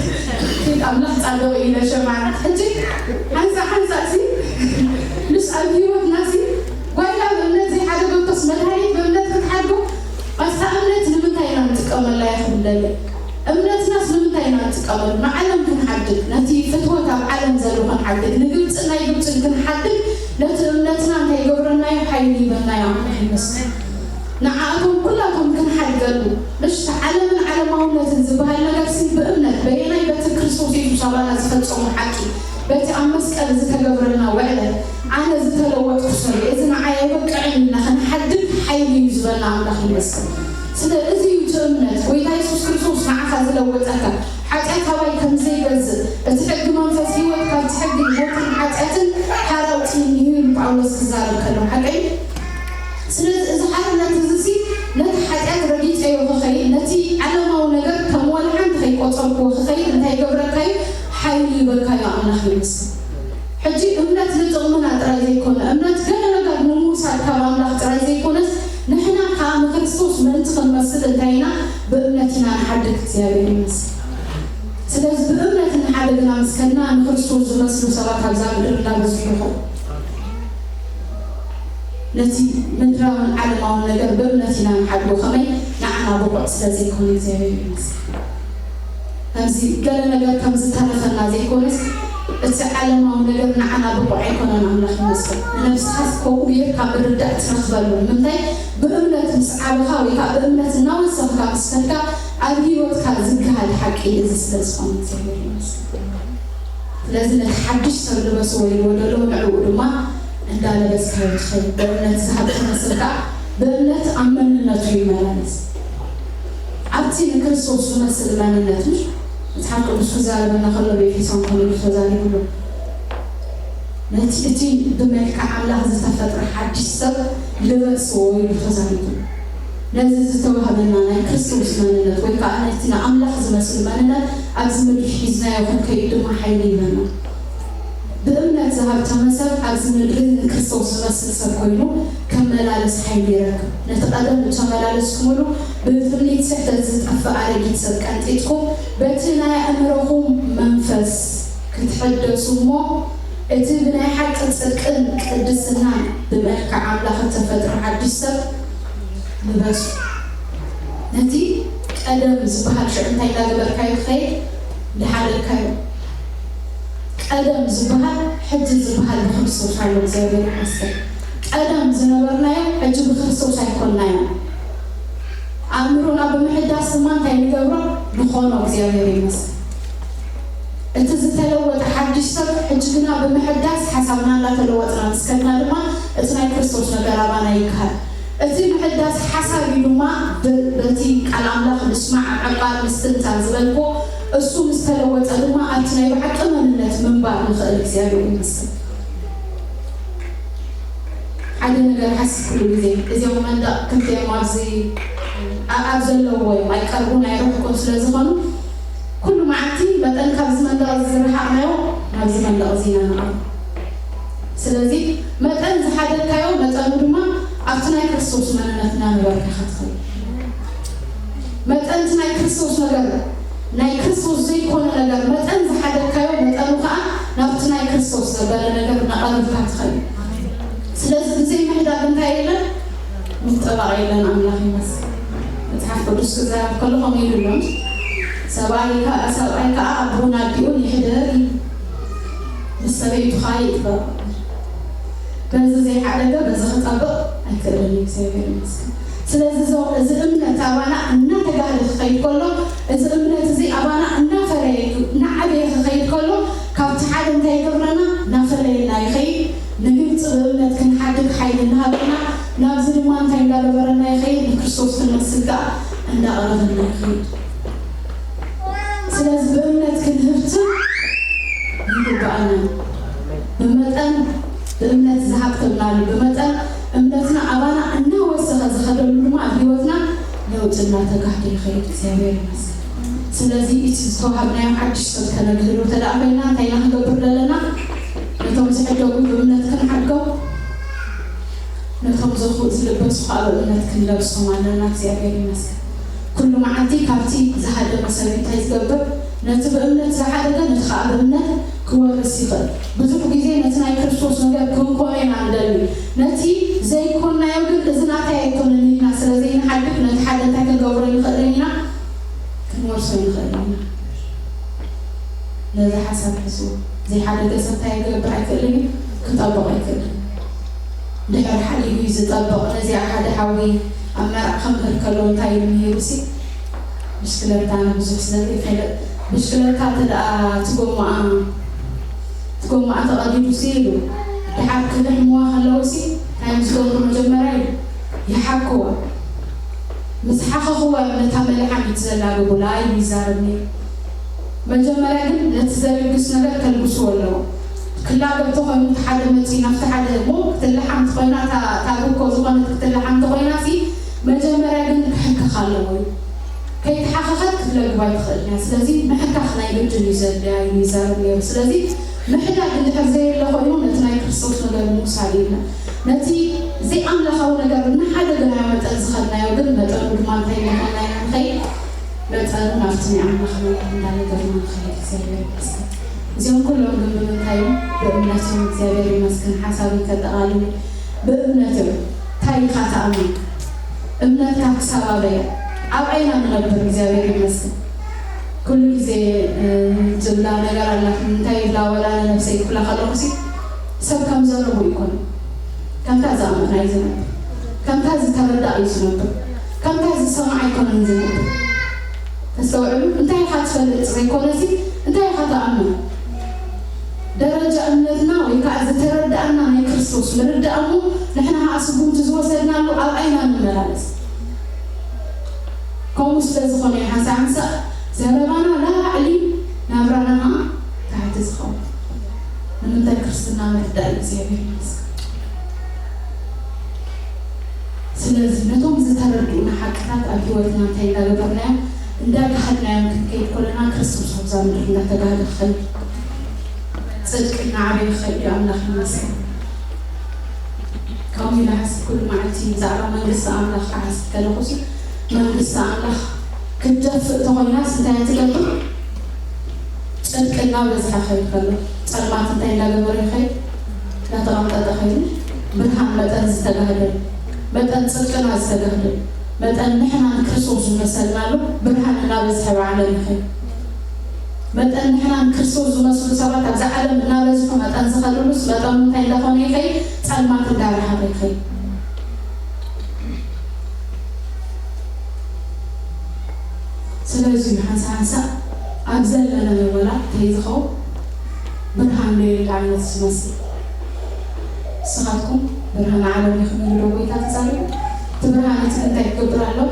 ኪድ ኣምላኽ ጻድቕ እዩ ኢለ ሸማዓት። ሕጂ ሓንሳ ሓንሳ ሲ ምስ ኣብ ህይወትና ሲ ጓይላ ብእምነት ዘይሓደገቶስ መድሃኒት ብእምነት ክትሓድጎ ኣስታ እምነት ንምንታይ ኢና ንጥቀመላ ይኽብለለ እምነትናስ ንምንታይ ኢና ንጥቀመሉ? ንዓለም ክንሓድግ፣ ነቲ ፍትወት ኣብ ዓለም ዘሎ ክንሓድግ፣ ንግብፅን ናይ ግብፅን ክንሓድግ፣ ነቲ እምነትና እንታይ ይገብረናዮ? ሓይሊ ይበናዮ። ኣምላኽ ይመስገን። ንዓኣቶም ኩላቶም ክንሓድገሉ፣ ምሽ ዓለምን ዓለማውነትን ዝበሃል ነገር ሲ ብእምነት በየናይ በቲ ክርስቶስ የሱስ ኣባና ዝፈጸሞ ሓቂ፣ በቲ ኣብ መስቀል ዝተገብረልና ውዕለት፣ ኣነ ዝተለወጥኩ ሰብ እየ፣ እዚ ንዓይ ኣይበቅዕን ኢልና ክንሓድግ ሓይሊ እዩ ዝበና ኣምላኽ ይመስገን። ስለ እዚ እዩ እቲ እምነት፣ ጎይታ የሱስ ክርስቶስ ንዓኻ ዝለወጠካ፣ ሓጢኣት ኣባይ ከም ዘይገዝእ፣ እቲ ሕጊ መንፈስ ህይወት ካብቲ ሕጊ ሞትን ሓጢኣትን ሓራ ኣውፅእኒ እዩ ኢሉ ጳውሎስ ክዛረብ ከሎ ሓቀይ። ስለዚ እዚ ሓርነት እዚ ሲ ነቲ ሓጢኣት ረጊፀዮ ክኸይድ፣ ነቲ ዓለማዊ ነገር ከም ዋላ ሓንቲ ከይቆፀርኩዎ ክኸይድ እንታይ ይገብረካ እዩ? ሓይሊ ይበካ እዩ። ኣምላኽ ይመስል። ሕጂ እምነት ንጥቕምና ጥራይ ዘይኮነ፣ እምነት ገለ ነገር ንምውሳድ ካብ ኣምላኽ ጥራይ ዘይኮነስ፣ ንሕና ከኣ ንክርስቶስ ምእንቲ ክንመስል እንታይ ኢና? ብእምነት ኢና ንሓድግ። እግዚኣብሔር ይመስል። ስለዚ ብእምነት እናሓደግና ምስ ከድና ንክርስቶስ ዝመስሉ ሰባት ኣብዛ ምድሪ እናበዝሑ ይኸዱ። ነቲ ምድራውን ዓለማውን ነገር ብእምነት ኢና ንሓድጎ፣ ከመይ ንዓና ብቑዕ ስለ ዘይኮነ እግዚኣብሔር ይመስል። ከምዚ ገለ ነገር ከም ዝተረፈና ዘይኮነስ፣ እቲ ዓለማዊ ነገር ንዓና ብቑዕ ኣይኮነን። ኣምላኽ ይመስገን። ንነብስኻስ ከምኡ ጌርካ ምርዳእ ትረኽበሉ። ንምንታይ? ብእምነት ምስ ዓበኻ ወይ ከዓ ብእምነት እናወሰኽካ ምስ ከድካ ኣብ ህይወትካ ዝገሃድ ሓቂ እዚ ስለ ዝኾነ እግዚኣብሔር ይመስገን። ስለዚ ነቲ ሓድሽ ሰብ ልበስዎ ኢልዎ ዘሎ ንዕኡ ድማ እንዳለበስካዮ ትኸይድ። ብእምነት ዝሃብቲ መስል ከዓ ብእምነት ኣብ መንነቱ ይመላለስ። ኣብቲ ንክርስቶስ ዝመስል መንነት፣ ምሽ መጽሓፍ ቅዱስ ክዛረበና ከሎ ብኤፌሶን ከመይ ኢሉ ተዛሪቡሉ? ነቲ እቲ ብመልክዕ ኣምላኽ ዝተፈጥረ ሓድሽ ሰብ ልበስዎ ኢሉ ተዛሪቡ። ነዚ ዝተዋህበና ናይ ክርስቶስ መንነት ወይ ከዓ ነቲ ንኣምላኽ ዝመስል መንነት ኣብዚ ምድሪ ሒዝናዮ ክንከይድ ድማ ሓይሊ ይህበና። ብእምነት ዝሃብተመ ሰብ ኣብዚ ምድሪ ንክርስቶስ ዝመስል ሰብ ኮይኑ ከመላለስ ሓይሊ ይረክብ። ነቲ ቀደም እተመላለስኩምሉ ብትምኒት ስሕተት ዝጠፍእ ኣረጊት ሰብ ቀንጢጥኩም በቲ ናይ ኣእምሮኹም መንፈስ ክትሕደሱ እሞ እቲ ብናይ ሓቂ ጽድቅን ቅድስናን ብመልክዕ ኣምላኽ እተፈጥረ ሓድሽ ሰብ ልበሱ። ነቲ ቀደም ዝበሃል ሽዑ እንታይ እንዳገበርካዮ ትኸይድ? እንዳሓደግካዮ። ቀደም ዝበሃል ሕጂ ዝበሃል ብክርስቶስ ኣሎ። እግዚኣብሔር ይመስገን። ቀደም ዝነበርናዮ ሕጂ ብክርስቶስ ኣይኮንናዮ። ኣእምሮና ብምሕዳስ ድማ እንታይ ንገብሮ? ንኾኖ። እግዚኣብሔር ይመስገን። እቲ ዝተለወጠ ሓድሽ ሰብ ሕጂ ግና ብምሕዳስ ሓሳብና እንዳተለወጥና ምስ ከድና ድማ እቲ ናይ ክርስቶስ ነገር ኣባና ይከሃል። እቲ ምሕዳስ ሓሳብ እዩ ድማ ብ-፣ በቲ ቃል ኣምላኽ ምስማዕ፣ ዕቃብ፣ ምስትንታን ዝበልኩ እሱ ምስ ተለወጠ ድማ ኣብቲ ናይ ብሓቂ መንነት ምንባር ንኽእል። እግዚኣብሔር ይመስል። ሓደ ነገር ሓስብ ኩሉ ግዜ እዚኦም መንደቕ ክልቲኦም ኣብዚ ኣ-፣ ኣብ ዘለውዎ እዮም፣ ኣይቀርቡን ኣይርሕቁን ስለ ዝኾኑ ኩሉ መዓልቲ መጠን ካብዚ መንደቕ እዚ ዝረሓቕናዮ ናብዚ መንደቕ እዚ ኢና ንቐርብ። ስለዚ መጠን ዝሓደግካዮ መጠኑ ድማ ኣብቲ ናይ ክርስቶስ መንነት እናነበርካ ኢኻ ትኸይድ። መጠን እቲ ናይ ክርስቶስ ነገር፣ ናይ ክርስቶስ ዘይኮነ ነገር መጠን ዝሓደግካዮ፣ መጠኑ ከዓ ናብቲ ናይ ክርስቶስ ዘበለ ነገር እናቐረብካ ትኸይድ። ስለዚ ብዘይ ምሕዳግ እንታይ የለን? ምጥባቕ የለን። ኣምላኽ ይመስገን። መጽሓፍ ቅዱስ ክዛረብ ከሎ ከምኡ ኢሉ ኣሎ። ሰብኣይ ከ-፣ ሰብኣይ ከዓ ኣቦን ኣዲኡን ይሕደግ እዩ። ምስ ሰበይቱ ከዓ ይጥበቕ። በዚ ዘይሓደገ በዚ ክጠብቕ ኣይክእልን እዩ። እግዚኣብሔር ይመስገን። ስለዚ እዞ-፣ እዚ እምነት ኣባና እናተጋህደ ክኸይድ ከሎ፣ እዚ እምነት እዚ ኣባና እናፈረየ፣ እናዓበየ ክኸይድ ከሎ፣ ካብቲ ሓደ እንታይ ይገብረና? እናፈለየና ይኸይድ። ንግብፂ ብእምነት ክንሓድግ ሓይሊ እናሃበና፣ ናብዚ ድማ እንታይ እንዳገበረና ይኸይድ? ንክርስቶስ ክንመስል ከዓ እንዳቐረበና ይኸይድ። ስለዚ ብእምነት ክንህብትም ይግባኣና። ብመጠን ብእምነት ዝሃብተምናሉ፣ ብመጠን እምነትና ኣባና እናወሰኸ ዝኸደሉ ድማ ኣብ ህይወትና ለውጢ እናተጋህደ ይኸይድ። እግዚኣብሔር ይመስገን። ስለዚ እቲ ዝተዋሃብናዮ ሓድሽ ሰብ ከነግህዶ ተደኣ ኮይና እንታይ ኢና ክንገብር ዘለና? ነቶም ዝሕደጉ ብእምነት ክንሓድጎም፣ ነቶም ዘኹ-፣ ዝልበሱ ከዓ ብእምነት ክንለብሶም ኣለና። እግዚኣብሔር ይመስገን። ኩሉ መዓልቲ ካብቲ ዝሃደመ ሰብ እንታይ ዝገብር? ነቲ ብእምነት ዝሓደገ ነቲ ከዓ ብእምነት ክወርስ ይኽእል። ብዙሕ ግዜ ነቲ ናይ ክርስቶስ ነገር ክንኮኖ ኢና ንደሊ። ነቲ ዘይኮንናዮ ግን እዚ ናተይ ኣይኮነን ኢልና ስለ ዘይንሓድግ ነቲ ሓደ እንታይ ክንገብሮ ንኽእል ኢና? ክንወርሶ ንኽእል ኢና። ነዚ ሓሳብ ሕዝዎ። ዘይሓደገ ሰብ እንታይ ክገብር ኣይክእልን እዩ? ክጠብቕ ኣይክእልን። ድሕር ሓሊፉ እዩ ዝጠብቕ። ነዚኣ ሓደ ሓዊ ኣብ መርዓ ክምህር ከሎ እንታይ ኢሉ ምሂሩሲ? ብሽክለታ ኣነ ብዙሕ ስለ ዘይፈልጥ፣ ብሽክለታ እንተ ደኣ ትጎማኣ፣ ትጎማኣ ተቐዲዱሲ ኢሉ፣ ድሓር ክልሕምዋ ከለውሲ እንታይ ምስ ገበሩ መጀመርያ ኢሉ? ይሓክዋ። ምስ ሓኸኽዋ እዮም ነታ መልሓሚት ዘላግቡላ ኢሉ ይዛረብ ነይሩ። መጀመርያ ግን ነቲ ዘልግስ ነገር ከልግስዎ ኣለዎ። ክላገብ ተኾይኑ እቲ ሓደ መፂኡ ናብቲ ሓደ እሞ ክትልሓም ተኾይና፣ እታ፣ እታ ርኮ ዝኾነት ክትልሓም ተኾይና ሲ መጀመርያ ግን ክሕከኽ ኣለዎ እዩ። ከይተሓኸኸት ክትለግባ ኣይትኽእልን እያ። ስለዚ ምሕካኽ ናይ ግድን እዩ ዘድልያ ኢሉ ይዛረብ ነይሩ። ስለዚ ምሕዳግ እንድሕር ዘየለ ኮይኑ ነቲ ናይ ክርስቶስ ነገር ምውሳድ የለን። ነቲ ዘይኣምላኻዊ ነገር እናሓደግናዮ መጠን ዝኸድናዮ ግን መጠኑ ድማ እንታይ እናኾንና ኢና ንኸይድ? መጠኑ ናብቲ ናይ ኣምላኽ ነገር እንዳነገርና ንኸይድ። እግዚኣብሔር ይመስገን። እዚኦም ኩሎም ግን ብምንታይ እዮም? ብእምነት እዮም። እግዚኣብሔር ይመስገን። ሓሳብ ከጠቓልል ብእምነት እዮም። እንታይ ኢኻ ትኣምን? እምነትካ ክሳብ ኣበይ? ኣብ ዓይና ንነብር። እግዚኣብሔር ይመስገን። ኩሉ ግዜ፣ እ፣ ዝብላ ነገር ኣላት። እንታይ ይብላ ወላ ንነብሰይ ክብላ ከለኹ ሲ፣ ሰብ ከም ዘረቡ ይኮን። ከምታ ዝኣመና እዩ ዝነብር። ከምታ ዝተረዳ እዩ ዝነብር። ከምታ ዝሰምዓ ኣይኮነን ዝነብር። ተስተውዕሉ? እንታይ ኢኻ ትፈልጥ ዘይኮነ ሲ፣ እንታይ ኢኻ ትኣምን? ደረጃ እምነትና ወይ ከዓ ዝተረዳእና ናይ ክርስቶስ ምርዳእ እሞ ንሕና ከዓ ስጉምቲ ዝወሰድናሉ ኣብ ዓይና ንመላለስ። ከምኡ ስለ ዝኾነ እዩ ሓንሳእ ሓንሳእ ዘረባና ላዕሊ ናብራና ከዓ ታሕቲ ዝኸውን። ንምንታይ? ክርስትና ምርዳእ እዩ። እግዚኣብሔር ይመስገን። ስለዚ ነቶም ዝተረድኡና ሓቅታት ኣብ ህይወትና እንታይ እንዳገበርናዮም እንዳጋሃድናዮም ክንከይድ ከለና ክርስቶስ ኣብዛ ምድሪ እንዳተጋህደ ክኸይድ፣ ጽድቂ እናዓበየ ክኸይድ እዩ። ኣምላኽ ይመስገን። ከምኡ ኢለ ሓሲብ ኩሉ መዓልቲ ብዛዕባ መንግስቲ ኣምላኽ ክሓስብ ከለኹ ሲ መንግስቲ ኣምላኽ ክትደፍእ ተኾይናስ እንታይ እያ ትገብር? ጽድቂ እናበዝሐ ኸይድ ከሎ ጸልማት እንታይ እንዳገበረ ይኸይድ? እናተቐምጠጠ ኸይዱ። ብርሃን መጠን ዝተጋህደ፣ መጠን ጽድቅና ዝተጋህደ፣ መጠን ንሕና ንክርስቶስ ዝመሰልናሉ ብርሃን እናበዝሐ ብዓለም ይኸይድ። መጠን ንሕና ንክርስቶስ ዝመስሉ ሰባት ኣብዛ ዓለም እናበዝሑ መጠን ዝኸድሉስ መጠኑ እንታይ እንዳኾነ ይኸይድ? ጸልማት እንዳረሓቐ ይኸይድ። ስለዚ እዩ ሓንሳ ሓንሳ ኣብ ዘለናዮ ወላ እንታይ ዝኸውን ብርሃን ዘይብሉ ዓይነት ዝመስል። ንስኻትኩም ብርሃን ዓለም ኢኹም ኢሉ ዶ ጎይታ ተዛሪቡ? እቲ ብርሃን እቲ እንታይ ክገብር ኣለዎ?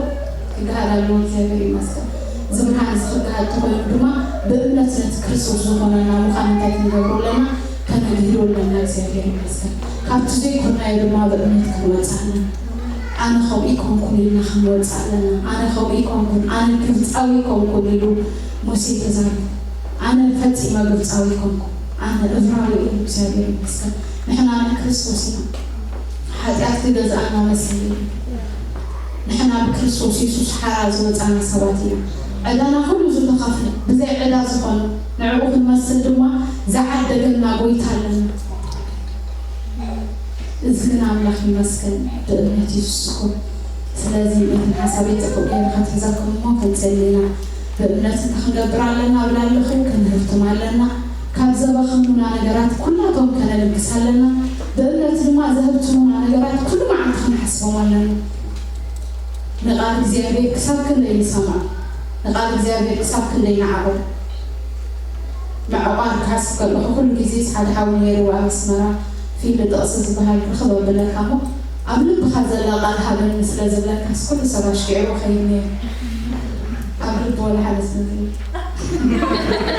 ክገሃድ ኣለዎ። እግዚኣብሔር ይመስገን። እዚ ብርሃን እዚ ክገሃድ ተኾይኑ ድማ ብእምነት ነቲ ክርስቶስ ዝኾነና ምዃን እንታይ ክንገብሮ ኣለና? ከነግህዶ ኣለና። እግዚኣብሔር ይመስገን። ካብቲ ዘይኮንናዮ ድማ ብእምነት ክንወጽእ ኣለና። ኣነ ከምኡ ኣይኮንኩን ኢልና ክንወጽእ ኣለና። ኣነ ከምኡ ኣይኮንኩን፣ ኣነ ግብጻዊ ኣይኮንኩን ኢሉ ሙሴ ተዛሪቡ። ኣነ ፈጺመ ግብጻዊ ኣይኮንኩን፣ ኣነ እብራዊ እየ። እግዚኣብሔር ይመስገን። ንሕና ናይ ክርስቶስ ኢና። ሓጢኣት ክገዝኣና መሲሉ እዩ። ንሕና ናብ ክርስቶስ የሱስ ሓራ ዝወጻና ሰባት ኢና። ዕዳና ኩሉ ዝተኸፍለ፣ ብዘይ ዕዳ ዝኾነ፣ ንዕኡ ክንመስል ድማ ዝዓደገና ጎይታ ኣለና። እዚ ግን ኣምላኽ ይመስገን፣ ብእምነት የሱስ እኮ። ስለዚ ነቲ ሓሳበይ ጽቡቕ ገይረ ክትሕዘኩም እሞ ክንጽሊ ኢና። ብእምነት እንታይ ክንገብር ኣለና እብል ኣለኹ፣ ክንህብትም ኣለና። ካብ ዘባኽኑና ነገራት ኩላቶም ከነልግስ ኣለና። ብእምነት ድማ ዘህብትሙና ነገራት ኩሉ መዓልቲ ክንሓስቦም ኣለና። ንቃል እግዚኣብሔር ክሳብ ክንደይ ንሰምዖ፣ ንቃል እግዚኣብሔር ክሳብ ክንደይ ንዓቕቦ። መዕቋር ክሓስብ ከለኹ ኩሉ ግዜ ሓደ ሓው ነይሩ ኣብ ኣስመራ ፊልም ጥቕሲ ዝበሃል ርኽብ ኣብለካ እሞ ኣብ ልብኻ ዘላ ቃል ሃበኒ ስለ ዝብለካስ ኩሉ ሰብ ኣሽኪዕዎ ኸይድ ነይሩ። ኣብ ልቢ ወላ ሓደ ስለ ዘይብሉ።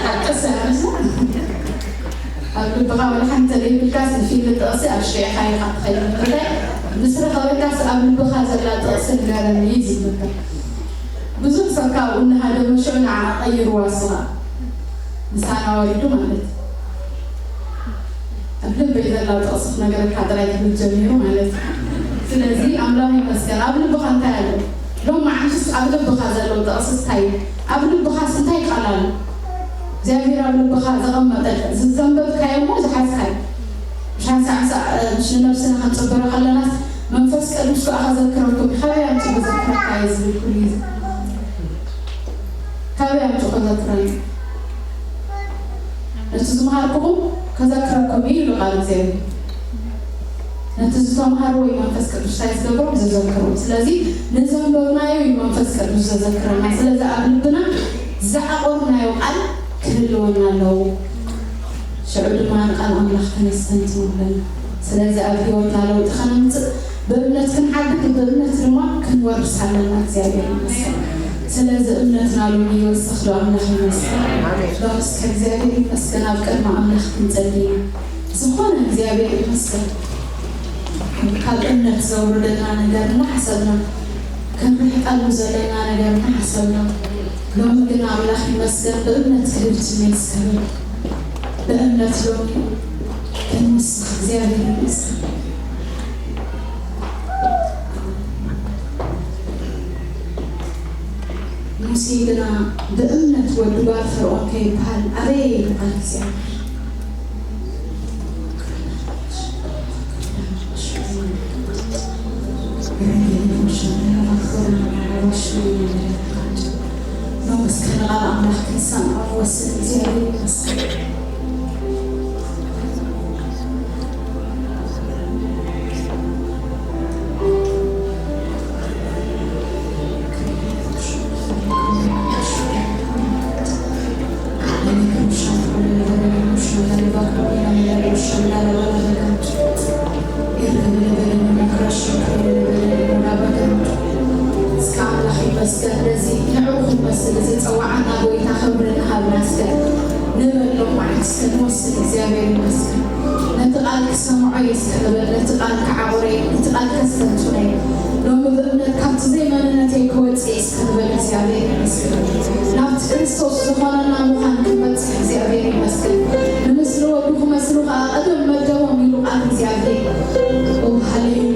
ሓቂ ሰላም ኣብ ልብኻ ወላ ሓንቲ ዘይብልካስ ንፊልም ጥቕሲ ኣሽኪዕኻ ኢኻ ትኸይድ። እንታይ ምስ ረኸበካስ ኣብ ልብኻ ዘላ ጥቕሲ ንገረኒ እዩ ዝብለካ። ብዙሕ ሰብ ካብኡ እናሃደመ ሽዑ ንዓ ቀይርዋ ስኻ ምሳና ወሪዱ ማለት እዩ። ኣብ ልበይ ዘላ ጥቕሲ ክነግረካ ጥራይ ክብል ጀሚሩ ማለት እዩ። ስለዚ ኣምላኽ ይመስገን። ኣብ ልብኻ እንታይ ኣሎ? ሎም መዓልትስ ኣብ ልብኻ ዘሎ ጥቕሲ እንታይ እዩ? ኣብ ልብኻስ እንታይ ቃል ኣሎ? እግዚኣብሔር ኣብ ልብኻ ዘቐመጠ፣ ዝዘንበብካዮ እሞ ዝሓዝካዮ። ምሽ ሓንሳዕ ምሳዕ፣ እ፣ ምሽ ንነብስና ክንጽብሮ ከለናስ መንፈስ ቅዱስ ከኣ ከዘክረኩም እዩ። ካበይ ኣምጺኡ ከዘክረካ እዩ ዝብል ኩሉ ግዜ። ካበይ ኣምጺኡ ከዘክረኒ? ነቲ ዝመሃርኩኹም ከዘክረኩም እዩ ኢሉ ቃል እግዚኣብሔር። ነቲ ዝተምሃርዎ እዩ መንፈስ ቅዱስ እንታይ ዝገብሮም ዘዘክሮም። ስለዚ ንዘንበብናዮ እዩ መንፈስ ቅዱስ ዘዘክረና። ስለዚ ኣብ ልብና ዝዓቆርናዮ ቃል ክህልወና ኣለዎ። ሽዑ ድማ ንቃል ኣምላኽ ከነስተንትኖ ኣለና። ስለዚ ኣብ ህይወትና ለውጢ ከነምጽእ ብእምነት ክንሓድግ፣ ብእምነት ድማ ክንወርስ ኣለና። እግዚኣብሔር ይመስገን። ስለዚ እምነትና ሎሚ ይወስኽ ዶ ኣምላኽ ይመስገን። ሎምስ ከእግዚኣብሔር ይመስገን ኣብ ቅድሚ ኣምላኽ ክንጸሊ ኢና። ዝኾነ እግዚኣብሔር ይመስገን። ካብ እምነት ዘውርደና ነገር እናሓሰብና፣ ክንርሕቀሉ ዘለና ነገር እናሓሰብና፣ ሎሚ ግን ኣምላኽ ይመስገን ብእምነት ክህብትም የስከብር። ብእምነት ሎሚ ክንውስኽ እግዚኣብሔር ይመስገን። ሙሴ ግና ብእምነት ወዲ ጓል ፈርዖን ከይበሃል ኣበየ ኢሉ ቃል እግዚኣብሔር። ሎምስ ከነቓል ኣምላኽ ክንሰምዖ ንወስን እግዚኣብሔር ይመስገን። እስከ ኣምላኽ ይመስገን ነዚ ንዕኡ ክንመስል ዝጸዋዓና ጎይታ ክብሪ ንሃብና እስከ ንበሎ ማለት እስከ ንወስን እግዚኣብሔር ይመስገን። ነቲ ቃል ክሰምዖ እየ እስከ ንበል፣ ነቲ ቃል ክዓቑረ እየ፣ ነቲ ቃል ከስተንትኖ እየ። ሎሚ ብእምነት ካብቲ ዘይመንነተይ ክወጽእ እየ እስከ ንበል እግዚኣብሔር ይመስገን። ናብቲ ክርስቶስ ዝኾነና ምዃን ክንበጽሕ እግዚኣብሔር ይመስገን። ንምስሊ ወዱ ክመስሉ ከኣ ቀደም መደቦም ኢሉ ቃል እግዚኣብሔር። ኦ ሃሌሉያ።